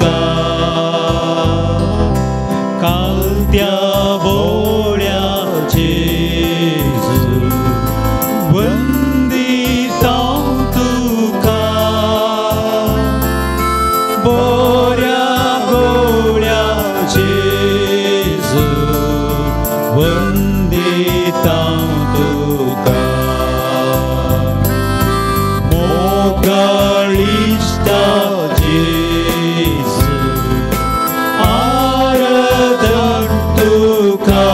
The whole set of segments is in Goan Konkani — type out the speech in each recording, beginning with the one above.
तुका कालत्या बोळ्या जेजू वंदितां तुका बोऱ्या गोळ्या जेजू वंदितां तुका मोगाळिश्टा जेजू आराधन तुका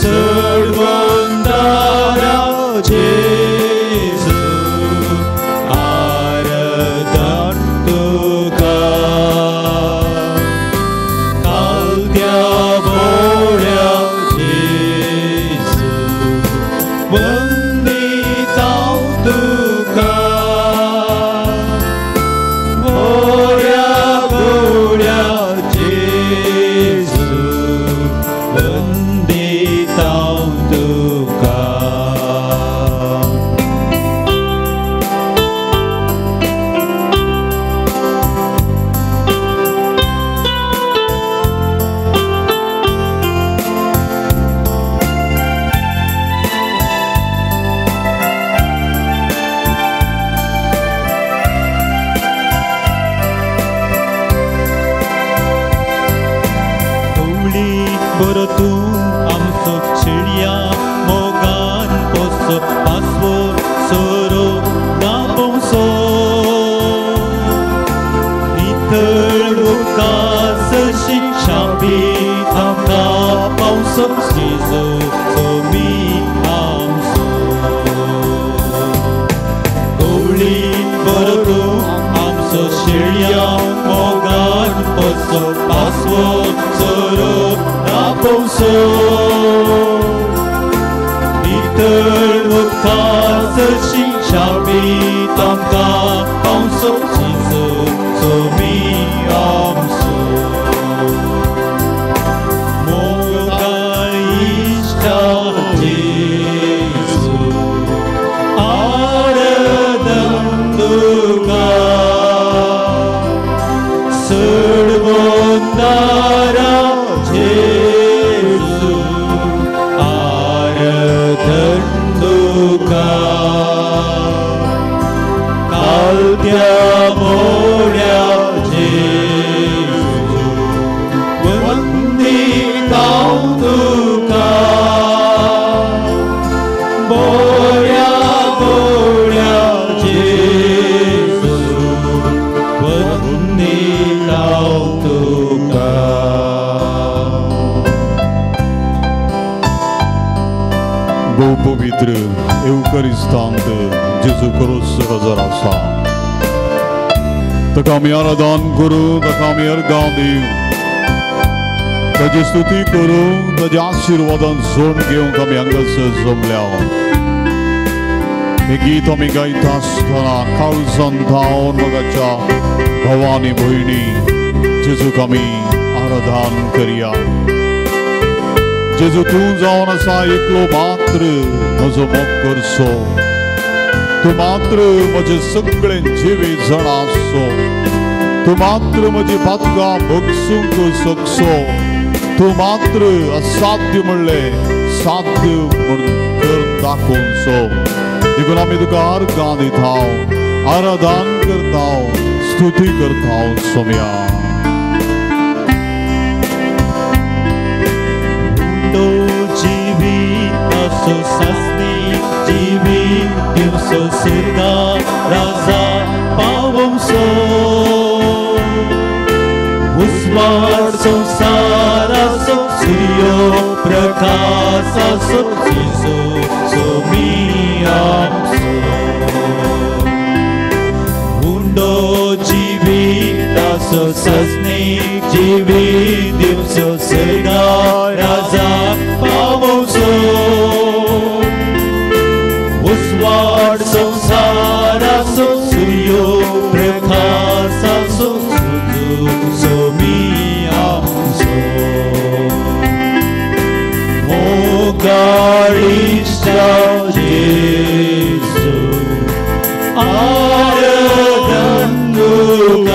सडवंदारा जेजू आराधन तुका कालत्या बोळ्या जेजू वंदितां तुका बोऱ्या गोळ्या जेजू वंदितां तुका. होळी बरो तूं आमचो शेळया मोगान पोसो पासवो सोरो ना पोंवसो नितळ उदकासशी शांपी आमकां पावसो जेजू सोमी आमचो. होळी बरो तूं आमचो शेळया मोगान पोसो पासवो सोरो ना पोंवसो नितळ उदकासशी शांपी आमकां पावसो जेजू सोमी आमचो. मोगाळिश्टा जेजू आराधन तुका सडवंदारा जेजू आराधन तुका कालत्या मोड्या जेजू वंदितां तुका बोऱ्या गोळ्या जेजू वंदितां तुका. भोव पवित्र एवकरिस्तांत जेजू क्रिस्त हजर आसा. ताका आमी आराधन करूं, ताका आमी अर्गां दिवं, ताजी स्तुती करूं, ताज्या आशिर्वादान जोड घेवंक आमी हांगासर जमल्या. हें गीत आमी गायता आसतना काळजान धांवन मोगाच्या भावानी भयणी जेजूक आमी आराधन करया. जेजू तूं जावन आसा एकलो मात्र म्हजो मोग करचो, तूं मात्र म्हजें सगळें जिवीत जाणा आसचो, तूं मात्र म्हजी पातकां भोगसूंक शकचो, तूं मात्र असाध्य म्हणलें साध्य म्हूण करून दाखोवचो. देखून आमी तुका अर्गां दिता, आराधन करता, स्तुती करता सोम्या. उंडो जिविताचो सासणी जिवीत दिवसो सर्गा राजा पावोवचो उजवाड संवसाराचो सूर्यो प्रकाशाचो जेजू सोमी आमचो. उंडो जिविताचो सासणी जिवीत दिवसो सर्गा राजा पावोवचो उजवाड संवसाराचो सूर्यो प्रकाशाचो जेजू सोमी आमचो. मोगाळिश्टा जेजू आराधन तुका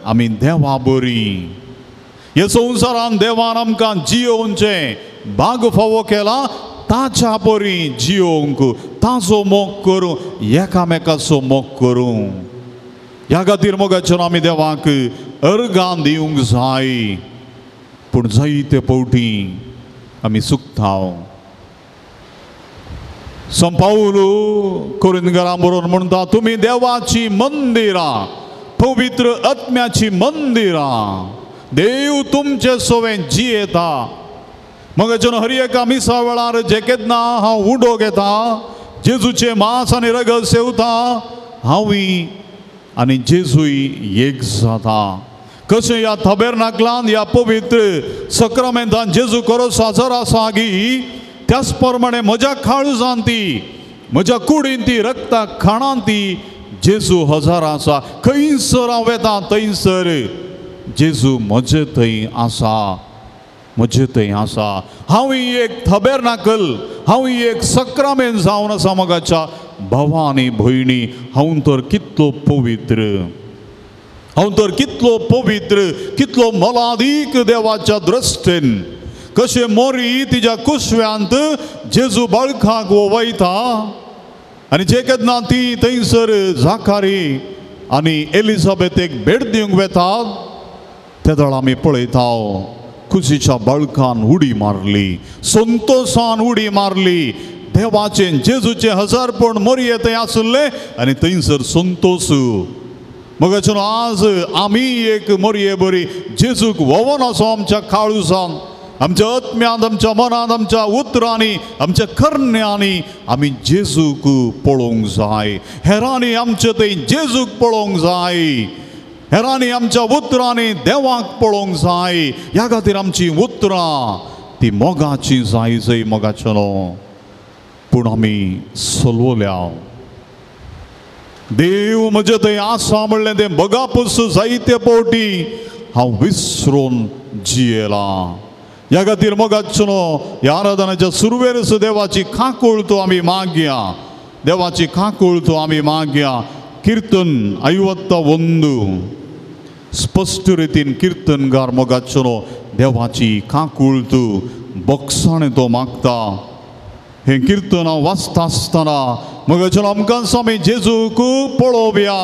आमी देवा बरी हे संवसारान देवान आमकां जियोवचें भाग फावो केला ताच्या बरी जियोवंक ताचो मोग करूं एकामेकाचो मोग करूं. ह्या खातीर मोगाचेर आमी देवाक अर्गां दिवंक जाय. पूण जायते फावटी आमी चुकता. संत पावल कोरिंथकारां बरोवन म्हणटा तुमी देवाची मंदिरां, पवित्र आत्म्याची मंदिरां, देव तुमचे सवें जियेता. मगाच्यान हर एका मिसा वेळार जे केन्ना हांव उडो घेता जेजूचें मांस आनी रगत सेवता हांवूय आनी जेजूय एक जाता. कशें ह्या तबेरनाकलान ह्या पवित्र सक्रामेंतान जेजू खरो साजर आसा गी त्याच प्रमाणे म्हज्या काळजान ती म्हज्या कुडीन ती रक्ता खाणान ती जेजू हजार आसा. खंयसर हांव वेता थंयसर जेजू म्हजे थंय आसा, म्हजे थंय आसा. हांवूय एक तबेरनाकल, हांवूय एक सक्रामेंत जावन आसा. मोगाच्या भावा आनी भयणी, हांव तर कितलो पवित्र, हांव तर कितलो पवित्र, कितलो मोलादीक देवाच्या दृश्टीन. कशें मोरी तिज्या कुशव्यांत जेजू बाळकाक वयता आनी जे केन्ना ती थंयसर जाकारी आनी एलिझाबेथेक भेट दिवंक वेतात तेदळ आमी पळयता कुशीच्या बाळकान उडी मारली, संतोशान उडी मारली. देवाचें जेजूचें हजारपण मोरये थंय आशिल्लें आनी थंयसर संतोश. मगाच्यान आज आमी एक मोरये बरी जेजूक वोवन आसो आमच्या काळजान, आमच्या आत्म्यांत, आमच्या मनांत, आमच्या उतरांनी, आमच्या करण्यांनी आमी जेजूक पळोवंक जाय. हेरांनी आमचे थंय जेजूक पळोवंक जाय, हेरांनी आमच्या उतरांनी देवाक पळोवंक जाय. ह्या खातीर आमची उतरां ती मोगाची जाय जय मोगाचेलो. पूण आमी सलवल्या देव म्हजे थंय आसा म्हणलें तें बगापूस जायते फावटी हांव विसरून जियेलां. ह्या खातीर मोगाचो ह्या आराधनाच्या सुरवेर देवाची काकूळ तो आमी मागया, देवाची काकूळ तो आमी मागया. किर्तन 51 स्पश्ट रितीन किर्तनगार मोगाचो देवाची काकूळ तूं बक्षाणे तो मागता. हें किर्तन हांव वाचता आसतना मोगाचो आमकां आमी जेजूक पळोवया.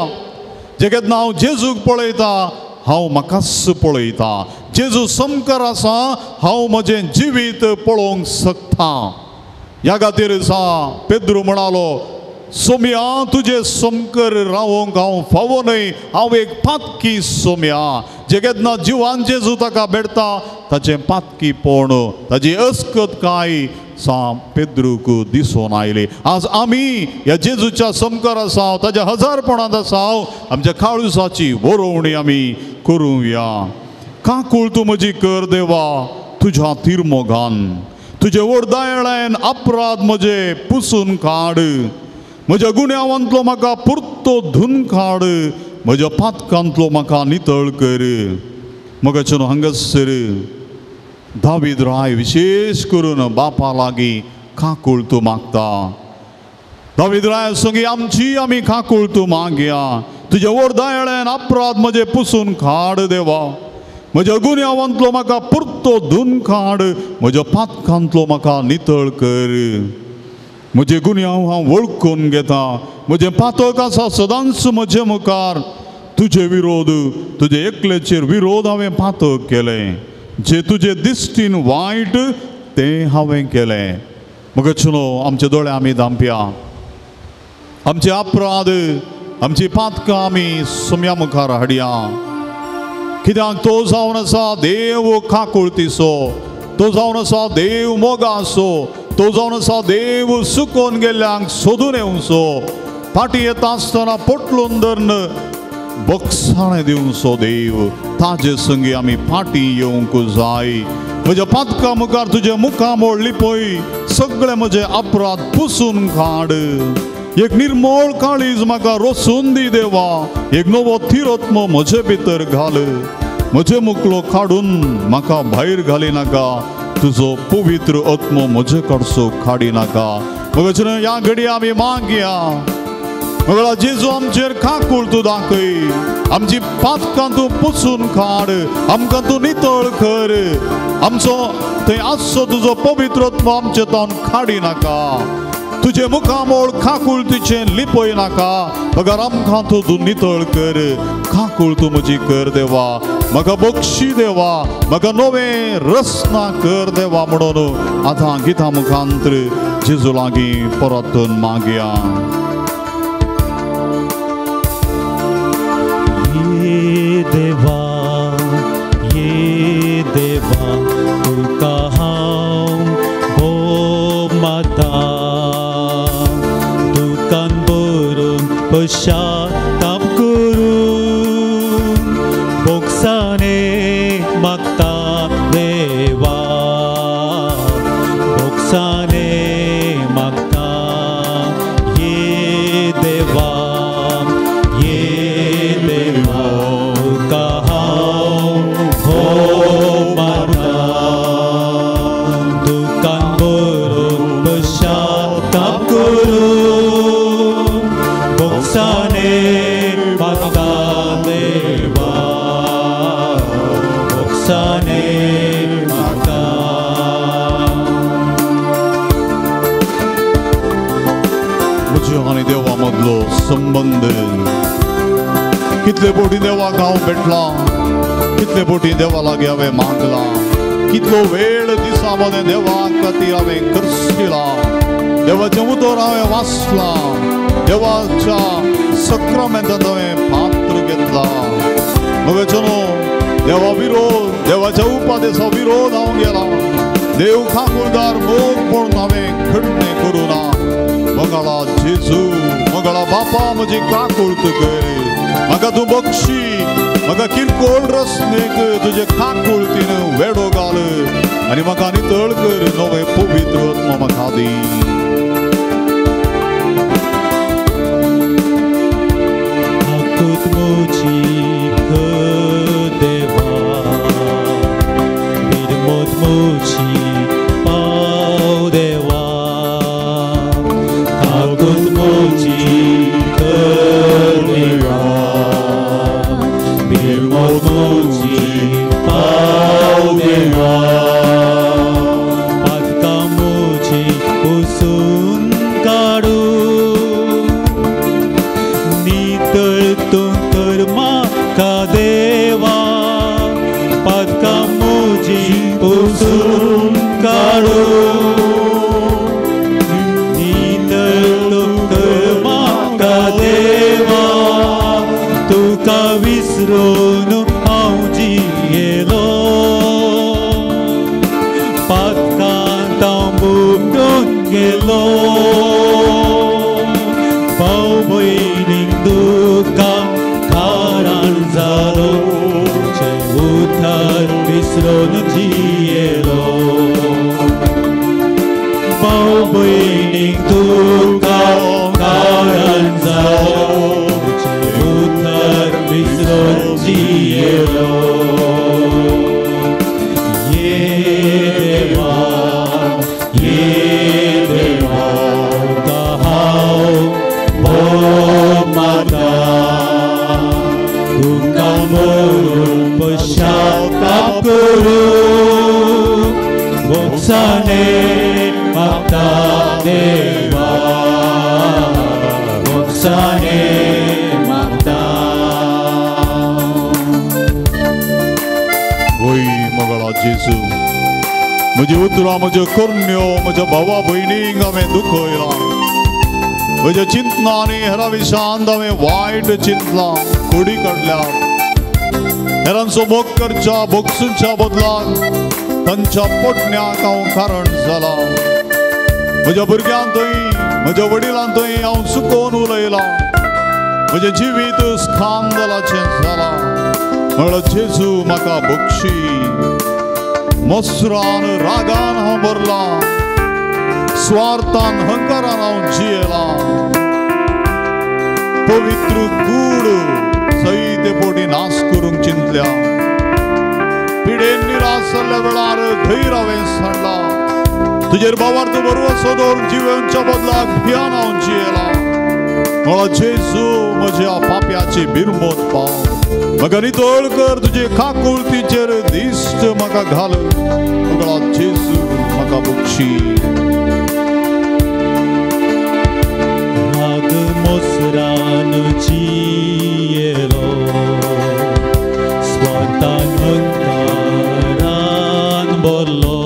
जे केन्ना हांव जेजूक पळयता हांव म्हाकाच पळयता. जेजू समकार आसा हांव म्हजें जिवीत पळोवंक शकता. ह्या खातीर सा पेद्रू म्हणालो सोम्या तुजे समकर रावोंक हांव फावो न्हय, हांव एक पातकी सोम्या. जे केन्ना जिवान जेजू ताका भेटता ताचें पातकीपण ताची अस्कत काय सा पेद्रूक दिसून आयली. आज आमी ह्या जेजूच्या समकार आसा, ताच्या हजारपणांत आसा. आमच्या काळजाची वरोवणी आमी करुया. काकूळ तूं म्हजी कर देवा तुज्या तिरमोगान, तुजे वरदायळ्यान अपराध म्हजे पुसून काड, म्हज्या गुन्यांवांतलो म्हाका पुरतो धुन काड, म्हज्या पातकांतलो म्हाका नितळ कर. मगाचें हांगासर दावीद राय विशेश करून बापा लागीं काकूळ तूं मागता. दावीद राय संगी आमची आमी काकूळ तूं मागया. तुज्या वरदायळ्यान अपराध म्हजे पुसून काड देवा, म्हज्या गुन्यांवांतलो म्हाका पुरतो धुन काड, म्हज्या पातकांतलो म्हाका नितळ कर. म्हजे गुन्यांव हांव वळखून घेता, म्हजें पातक आसा सदांच म्हजे मुखार. तुजे विरोध तुजे एकलेचेर विरोध हांवें पातक केलें, जे तुजे दिश्टीन वायट तें हांवें केलें. मगचनो आमचे दोळे आमी धांपया, आमचे अपराध आमची पातकां आमी सोम्या मुखार हाडया. कित्याक तो जावन आसा देव काकुळतीचो, तो जावन आसा देव मोगाचो, तो जावन आसा देव सुकोवन गेल्ल्यांक सोदून येवचो, फाटीं येता आसतना पोटलून धरून बक्षाणें दिवचो देव. ताजे संगी आमी फाटीं येवंक जाय. म्हज्या पातकां मुखार तुजें मुखामळ लिपय, सगळे म्हजे अपराध पुसून काड. एक निर्मळ काळीज म्हाका रोसून दी देवा, एक नवो थिरत्म म्हजे भितर घाल. म्हजे मुकलो काडून म्हाका भायर घाली नाका, तुजो पवित्र आत्मो म्हजे कडचो काडी नाका. मगच ह्या घडये आमी मागया. मगळा जेजू आमचेर काकूळ तूं दाखय, आमची पातकां तूं पुसून काड, आमकां तूं नितळ कर. आमचो थंय आसचो तुजो पवित्र आमचे तावन काडी नाका, तुजे मुखामोळ काकूळ तुजें लिपय नाका, बगर आमकां तूं नितळ कर. काकूळ तूं म्हजी कर देवा, म्हाका बक्षी देवा, म्हाका नवें रचना कर देवा. म्हणून आतां गितां मुखांतर जेजू लागीं परतून मागया. ये देवा, ये देवा, तुका हांव भोव माता, तुकान बरोवन पश्चाताप करून भोगसाणे मागता देवा, भोगसाणे मागता. ये देवा, ये देवा, तुका हांव भोव माता, तुकान बरोवन पश्चाताप करून भोगसाणे मागता देवा, भोगसाणे मागता. म्हज्या आनी देवा मदलो संबंद कितले बोटी देवाक हांव भेटला, कितले बोटी देवा लागीं हांवें मागला, कितलो वेळ दिसा मदें देवा खातीर हांवें खर्चिला, देवाचें उतर हांवें वाचलां, देवाच्या सक्रामेंतांत हांवें पात्र घेतला. मगेचो न्हू देवा विरोध, देवाच्या उपादेसा विरोध हांव गेला. देव काकुळदार मोग म्हणून हांवें खडणें करूं ना. मंगळा जेजू, मंगळा बापा, म्हजी काकूळ तूं कर, म्हाका तूं बक्षी, म्हाका किरकोळ रचनेक तुजे काकुळतीन वेडो घाल आनी म्हाका नितळ कर, नवें पवित्र आत्मा म्हाका दी. आकूत म्हजी कर देवा, बिरमोत म्हजी पाव देवा, आकूत म्हजी कर देवा, बिरमोत म्हजी पाव देवा, पातकां म्हजी पुसून काडून नितळ तूं कर म्हाका देवा, पातकां म्हजी पुसून काडून नितळ तूं कर म्हाका देवा, तुका विसरून हांव जियेलो, पातकांत हांव बुडून गेलो, भाव भयणीक दुखां कारण जालो, तुजें उतर विसरून जियेलो, भाव भयणीक दुखां कारण जालो, तुजें उतर विसरून जियेलो. ये देवा, ये देवा, तुका हांव भोव माता, तुका बरोवन पश्चाताप करून भोगसाणे मागता देवा, भोगसाणे मागता. वय मंगळा जेजू, म्हजी उतरां, म्हज्यो करण्यो, म्हज्या भावा भयणींक हांवें दुखयलां, म्हज्या चिंतना आनी हेरां विशांत हांवें वायट चिंतलां, खोडी काडल्या. हेरांचो मोग करच्या बोगसूंच्या बदलाक तांच्या पोटण्याक हांव कारण जालां. म्हज्या भुरग्यांतूय, म्हज्या वडिलांतूय हांव चुकोवन उलयलां, म्हजें जिवीत स्कांदलाचें जालां. म्हळ्यार जेजू म्हाका बक्षी, मसरान रागान हांव भरलां, स्वार्थान हंकारान हांव जियेलां. पवित्र कूड सहित पोटी नाश करूंक चिंतल्या, पिडेन निराश जाल्ल्या वेळार धैर्य हांवें सांडलां. तुजेर बाबार तूं बरवसो दवरून जिवेवच्या बदलाक भियान हांव जियेलां. मला जेजू म्हज्या पाप्याची बिरमोत पाव, म्हाका नितळ कर, तुजे काकुळतीचेर दिश्ट म्हाका घाल, म्हाका जेजू म्हाका बक्षी। राग मोसरान जियेलो स्वतान हंकारान बोल्लो,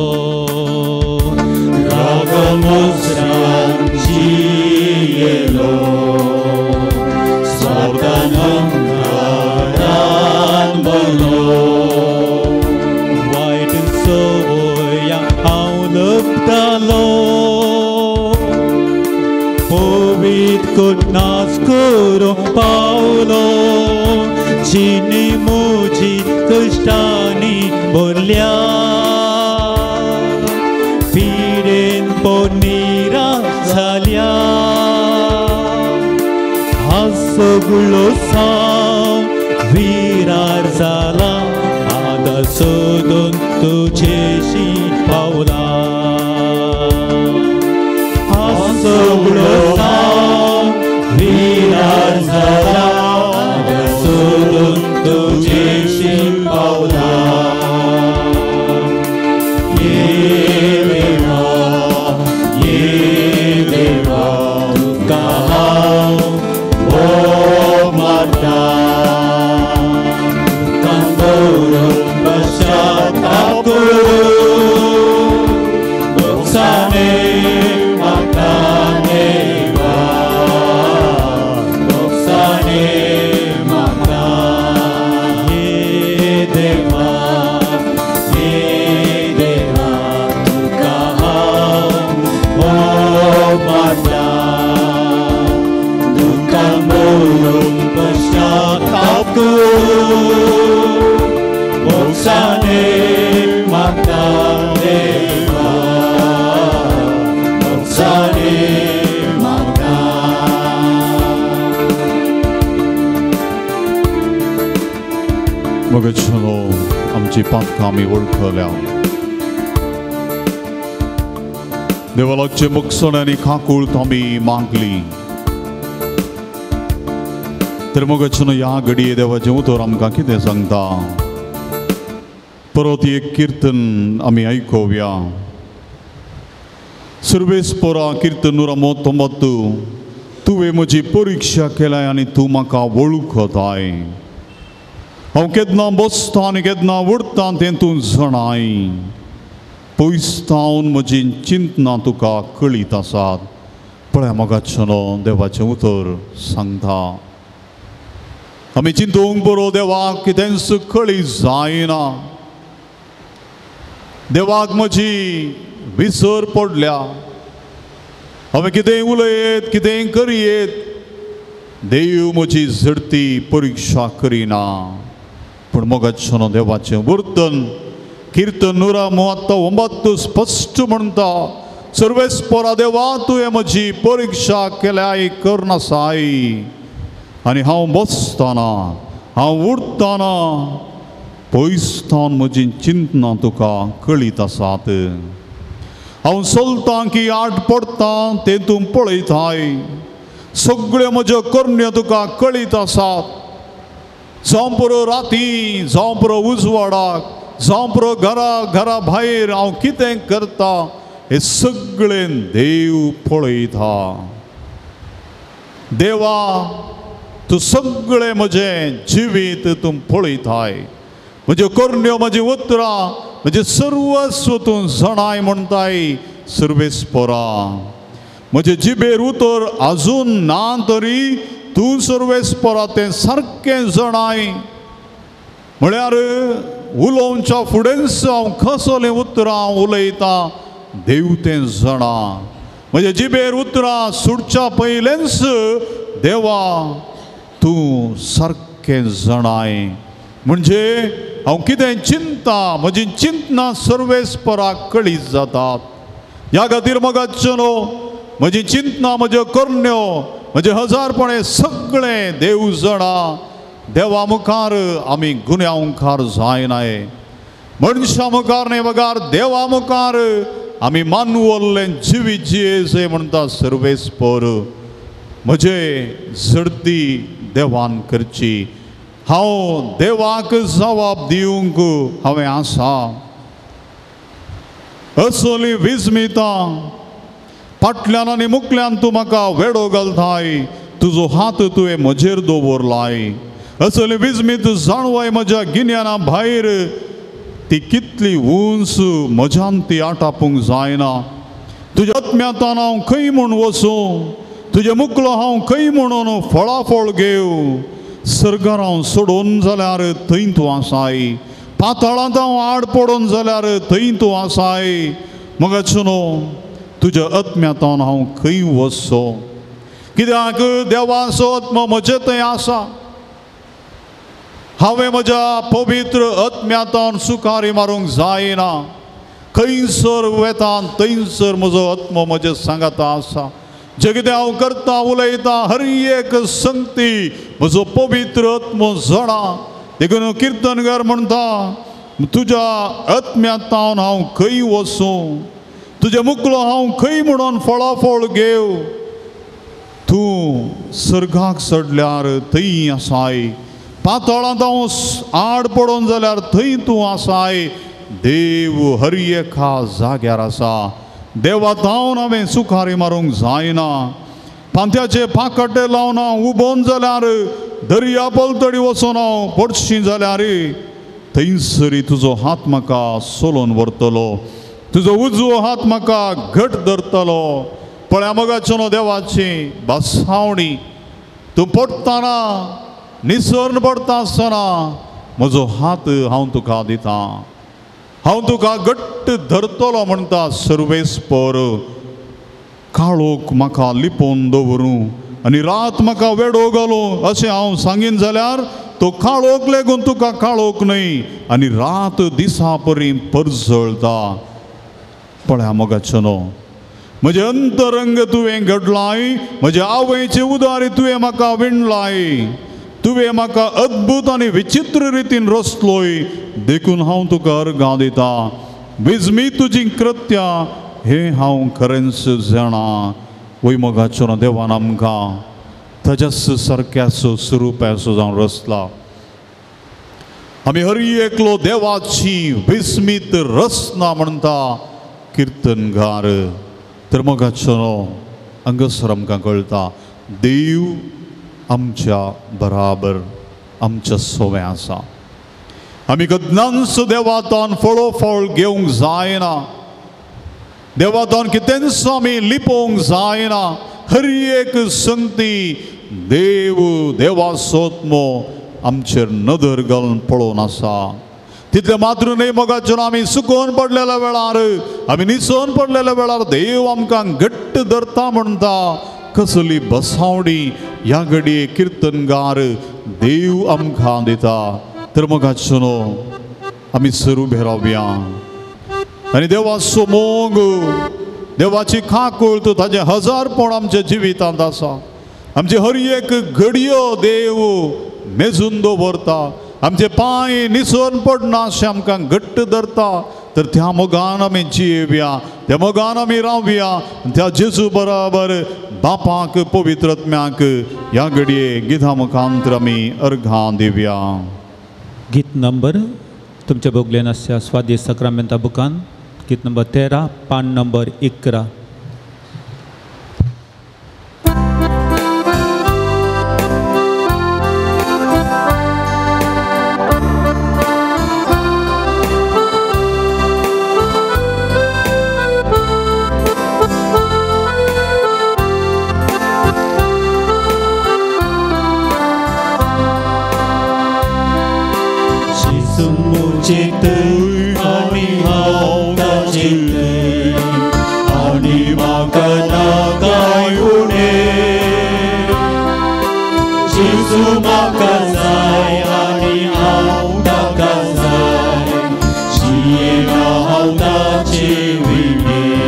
राग मोसरान जियेलो स्वतान हंकारान बोल्लो, वायट संवया हांव लपतालो, पवित्र नाच करूंक पावलो, जिणी म्हजी कश्टांनी भरल्या, पिडेन पोनिरास जाल्या, हांव सगळो साव विरार जाला, आदार सोदून तुजेशी पावला, हांव सगळो साव विरार जाला, आदार सोदून तुजेशी पावला। ये देवा, ये देवा, तुका हांव मोग मारता, तुका दवरून पश्चाताप करूं, मोगसाणे म्हाका देवा, मोगसाणे म्हाका। हे देवा, हे देवा, तुका हांव मोग मारता, तुका दवरून पश्चाताप करूं, मोगसाणे म्हाका देवा, मोगसाणे म्हाका। मगचनो आमची पातकां आमी वळखल्या, देवाचे मुखसण आनी काकूळत आमी मागली, तर मगचनो ह्या घडये देवाचें उतर आमकां कितें सांगता, परत एक किर्तन आमी आयकुया। सुरवेस पोरा किर्तन 119, तुवें म्हजी परिक्षा केल्या आनी तूं म्हाका वळखताय, हांव केन्ना बसता आनी केन्ना उडटा तें तूं जाणाय, पयस थावन म्हजी चिंतना तुका कळीत आसात। पळय मोगाचें देवाचें उतर सांगता, आमी चिंतूंक बरो देवाक कितेंच कळी जायना, देवाक म्हजी विसर पडल्या, हांवें कितेंय उलयत कितेंय करयेत, देव म्हजी झडती परिक्षा करिना। पूण मोगाचें देवाचें वर्तन किर्तन 119 स्पश्ट म्हणटा, सर्वेस्परा देवा तुवें म्हजी परिक्षा केल्याय करनासाय, आनी हांव बसतना हांव उठतना पयस थावन म्हजी चिंतना तुका कळीत आसात, हांव चलतां की आट पडटा तें तूं पळयताय, सगळ्यो म्हज्यो करण्यो तुका कळीत आसात, जावं पुरो राती, जावं पुरो उजवाडाक, जावं पुरो घरा घरा भायर हांव कितें करता हें सगळें देव पळयता। देवा तूं सगळें म्हजें जिवीत तूं पळयताय, म्हज्यो करण्यो, म्हजी उतरां, म्हजें सर्वस्व तूं जाणाय म्हणटाय सर्वेस्परा। म्हजे जिबेर उतर आजून ना तरी तूं सर्वेस्परा तें सारकें जाणाय, म्हळ्यार उलोवच्या फुडेंच हांव कसलें उतरां उलयतां देव तें जाणा, म्हजे जिबेर उतरां सुटच्या पयलेंच देवा तूं सारकें जाणाय, म्हणजे हांव कितें चिंता, म्हजी चिंतना सर्वेस्पराक कळीत जातात। ह्या खातीर मोगाचें न्हू म्हजी चिंतना, म्हज्यो करण्यो, म्हजें हजारपणे सगळें देव जाणा। देवा मुखार आमी गुन्यांवकार जायनाय, मनशा मुखार न्हय बगर देवा मुखार आमी मानवल्लें जिवीत जियेवचें म्हणटा सर्वेस्पर। म्हजे झडती देवान करची. हांव देवाक जबाब दिवंक हांवें आसा. असली विस्मितां फाटल्यान आनी मुखल्यान तूं म्हाका वेडो घालताय, तुजो हात तुवें म्हजेर दवरलाय. असली विस्मीत जाणवाय म्हज्या गिन्याना भायर, ती कितली उंच म्हज्यान ती आटापूंक जायना. तुज्या आत्म्यातान हांव खंय म्हूण वचूं, तुजे मुखलो हांव खंय म्हणून फळाफळ घेवं. सर्गार हांव सोडून जाल्यार थंय तूं आसाय, पातळांत हांव आड पडून जाल्यार थंय तूं आसाय. मगाचो न्हू तुज्या आत्म्यातान हांव खंय वचो, कित्याक देवाचो आत्मो म्हजे थंय आसा. हांवें म्हज्या पवित्र आत्म्यातान सुकारी मारूंक जायना. खंयसर वेता थंयसर म्हजो आत्मो म्हजे सांगाता आसा. जें कितें हांव करता उलयता हर एक संगती म्हजो पवित्र आत्मो जाणा. देखून किर्तनकार म्हणटा, तुज्या आत्म्यातान हांव खंय वचूं, तुजें मुखलो हांव खंय म्हणून फळाफळ घेव. तूं सर्गाक चडल्यार थंय आसाय, पातळांत हांव आड पडून जाल्यार थंय तूं आसाय. देव हर एका जाग्यार आसा. देवा धांवन हांवें सुखारी मारूंक जायना. पांत्याचे पाकटे लावन हांव उबोन जाल्यार, दर्या पलतडी वचून हांव पडशी जाल्यार थंयसरी तुजो हात म्हाका सोलोवन व्हरतलो, तुजो उजवो हात म्हाका घट धरतलो. पळया मोगाचो न्हू देवाची बसावणी, तूं पडटना निसर्न पडटा आसतना म्हजो हात हांव तुका दितां, हांव तुका घट्ट धरतलो म्हणटा सर्वेस्पर. काळोख म्हाका लिपोवन दवरूं आनी रात म्हाका वेडो घालूं अशें हांव सांगीन जाल्यार तो काळोख लेगून तुका काळोख न्हय आनी रात दिसा परी परजळटा. पळया मोगाचो न्हू म्हजें अंतरंग तुवें घडलाय, म्हजे आवयचे उदारी तुवें म्हाका विणलाय. तुवें म्हाका अद्भुत आनी विचित्र रितीन रचलोय, देखून हांव तुका अर्गां दितां. विस्मी तुजी कृत्यां हें हांव खरेंच जाणा. वय मोगाचो न्हू देवान आमकां ताज्याच सारक्याचो स्वरुपाचो जावन रचला. आमी हर एकलो देवाची विस्मीत रचना म्हणटा किर्तनगार. तर मोगाचो न्हू हांगासर आमकां कळटा देव आमच्या बराबर आमच्या सोवें आसा. आमी केन्नाच देवातान फळोफळ घेवंक जायना, देवातान कितेंच आमी लिपोवंक जायना. हर एक संगती देव देवाचो आत्मो आमचेर नदर घालून पळोवन आसा. तितलें मात्र न्हय मोगाचो आमी सुकोवन पडलेल्या वेळार, आमी निसोवन पडलेल्या वेळार देव आमकां घट्ट धरता म्हणटा. कसली बसावणी ह्या घडये किर्तनगार देव आमकां दिता. तर मोगाचो न्हू आमी सर उबे रावया आनी देवाचो मोग, देवाची काकूळत ताजें हजारपण आमच्या जिवितांत आसा. आमचे हर एक घडयो देव मेजून दवरता, आमचे पांय निसोन पडना अशें आमकां घट्ट धरता. तर त्या मोगान आमी जियेवया, त्या मोगान आमी रावया, त्या जेजू बराबर बापाक पवित्र आत्म्याक ह्या घडये गितां मुखांतर आमी अर्घां दिवया. गीत नंबर तुमच्या भोगलेन आसच्या स्वादीस सक्रामेंता बुकान गीत नंबर 13 पान नंबर 11. आनी हांव ताचें आनी म्हाका ना कांय उणें. जेजू म्हाका जाय आनी हांव ताका जाय, जियेना हांव ताचे विणें.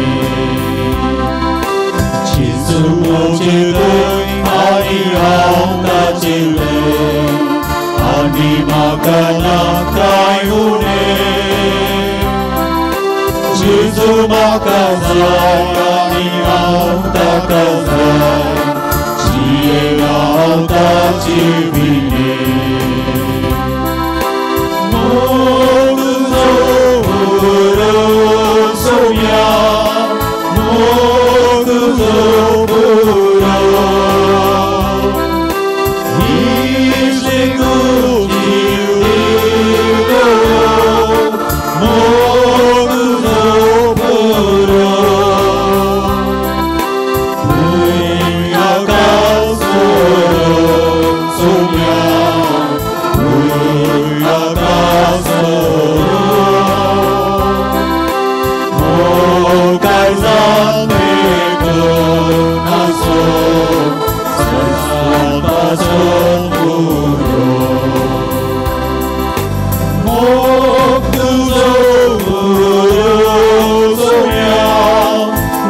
जेजू म्हजें आनी हांव ताचें आनी म्हाका ना कांय उणें. जेजू म्हाका जाय आनी हांव ताका जाय, जियेना हांव ताचे विणे. मोग तुजो पुरो सोम्या, मोग तुजो पुरो, इश्टेकू जीव दिलो, मोग तुजो पुरो. भूंय आकाश पुरो सोम्या, भूंय आकाश पुरो, मोग काळजांत पेटून आसो, सदां पासून पुरो. मोग तुजो पुरो सोम्या,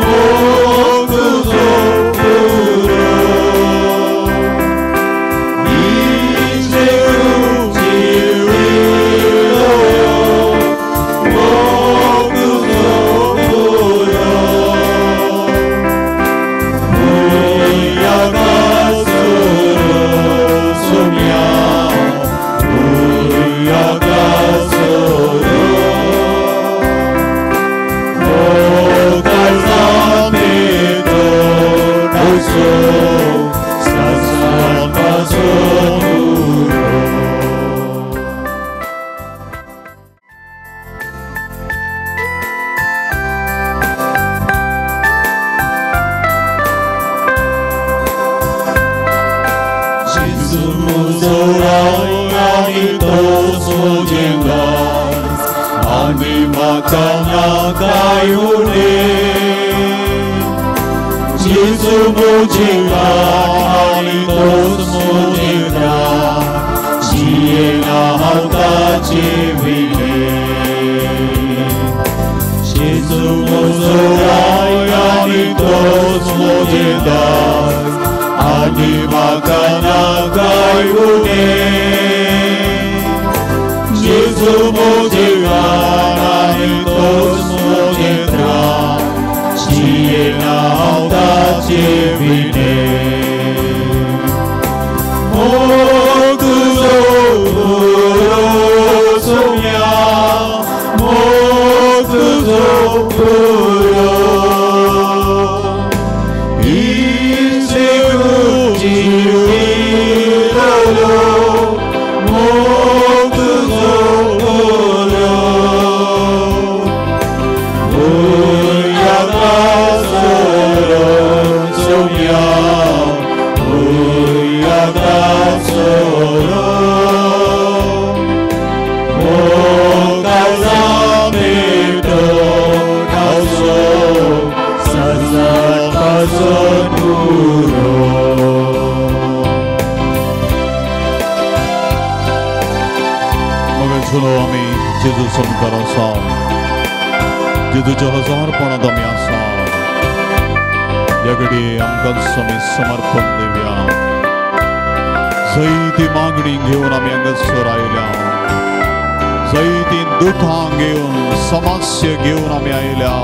मोग तुजो पुरो, इश्टेकू जीव दिलो, मोग तुजो पुरो. भूंय आकाश पुरो सोम्या, भूंय आकाश पुरो, मोग काळजांत पेटून आसो, सदां पासून पुरो. जेजू म्हजो राय आनी तोच म्हजें दायज, आनी म्हाका ना कांय उणें. जेजू म्हजी वाट आनी तोच म्हजें प्राण, जियेना हांव ताचे विणें. जेजू म्हजो राय आनी तोच म्हजें दायज, आनी म्हाका ना कांय उणें. जेजू म्हजी वाट आनी तोच म्हजें त्राण, जियेना हांव ताचे विणें. मोग तुजो पुरो सोम्या, मोग तुजो पुरो, इश्टेकू जीव दिलो, मोग तुजो पुरो. भूंय आकाश पुरो सोम्या, भूंय आकाश पुरो, मोग काळजांत पेटून आसो, सदां पासून पुरो. मगाचो आमी जेजू सामकार आसा, जेजूच्या हजारपणांत आमी आसा. ह्या घडये आमकां आमी समर्पण दिवया. जायती मागणी घेवन आमी हांगासर आयल्या, जायती दुखां घेवन, समस्या घेवन आमी आयल्या.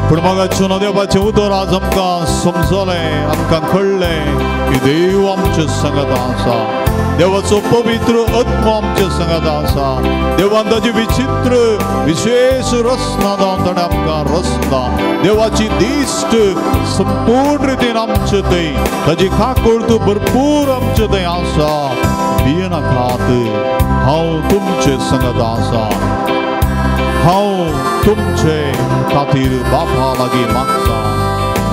पूण मगाचो देवाचें उतर आज आमकां समजलें, आमकां कळ्ळें की देव आमचे संगत आसा, देवाचो पवित्र आत्मो आमचे संगत आसा. देवान ताजी विचित्र विशेष रचना जावन ताणें आमकां रचना. देवाची दिश्ट संपूर्ण रितीन आमचे थंय, ताजी काकूळत भरपूर आमचे थंय आसा. भियेनाकात, हांव तुमचे संगत आसा, हांव तुमचे खातीर बापा लागीं मागता.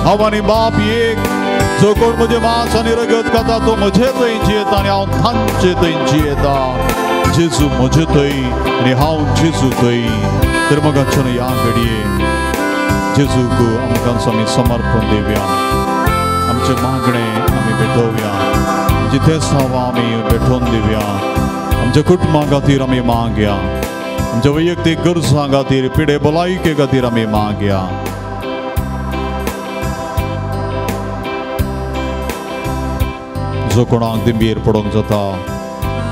हांव आनी बाप एक, जो कोण म्हजें मांस आनी रगत खाता तो म्हजे थंय जियेता आनी हांव तांचे थंय जियेता. जेजू म्हजे थंय आनी हांव जेजू थंय. तर मगाच्यान ह्या घडये जेजूक आमकां आमी समर्पण दिवया, आमचें मागणें आमी भेटोवया, जिथे सावा आमी भेटोवन दिवया. आमच्या कुटुंबा खातीर आमी मागया, आमच्या वैयक्तीक गरजां खातीर, पिडे भलायके खातीर आमी मागया. जो कोणाक दिंबेर पडोवंक जाता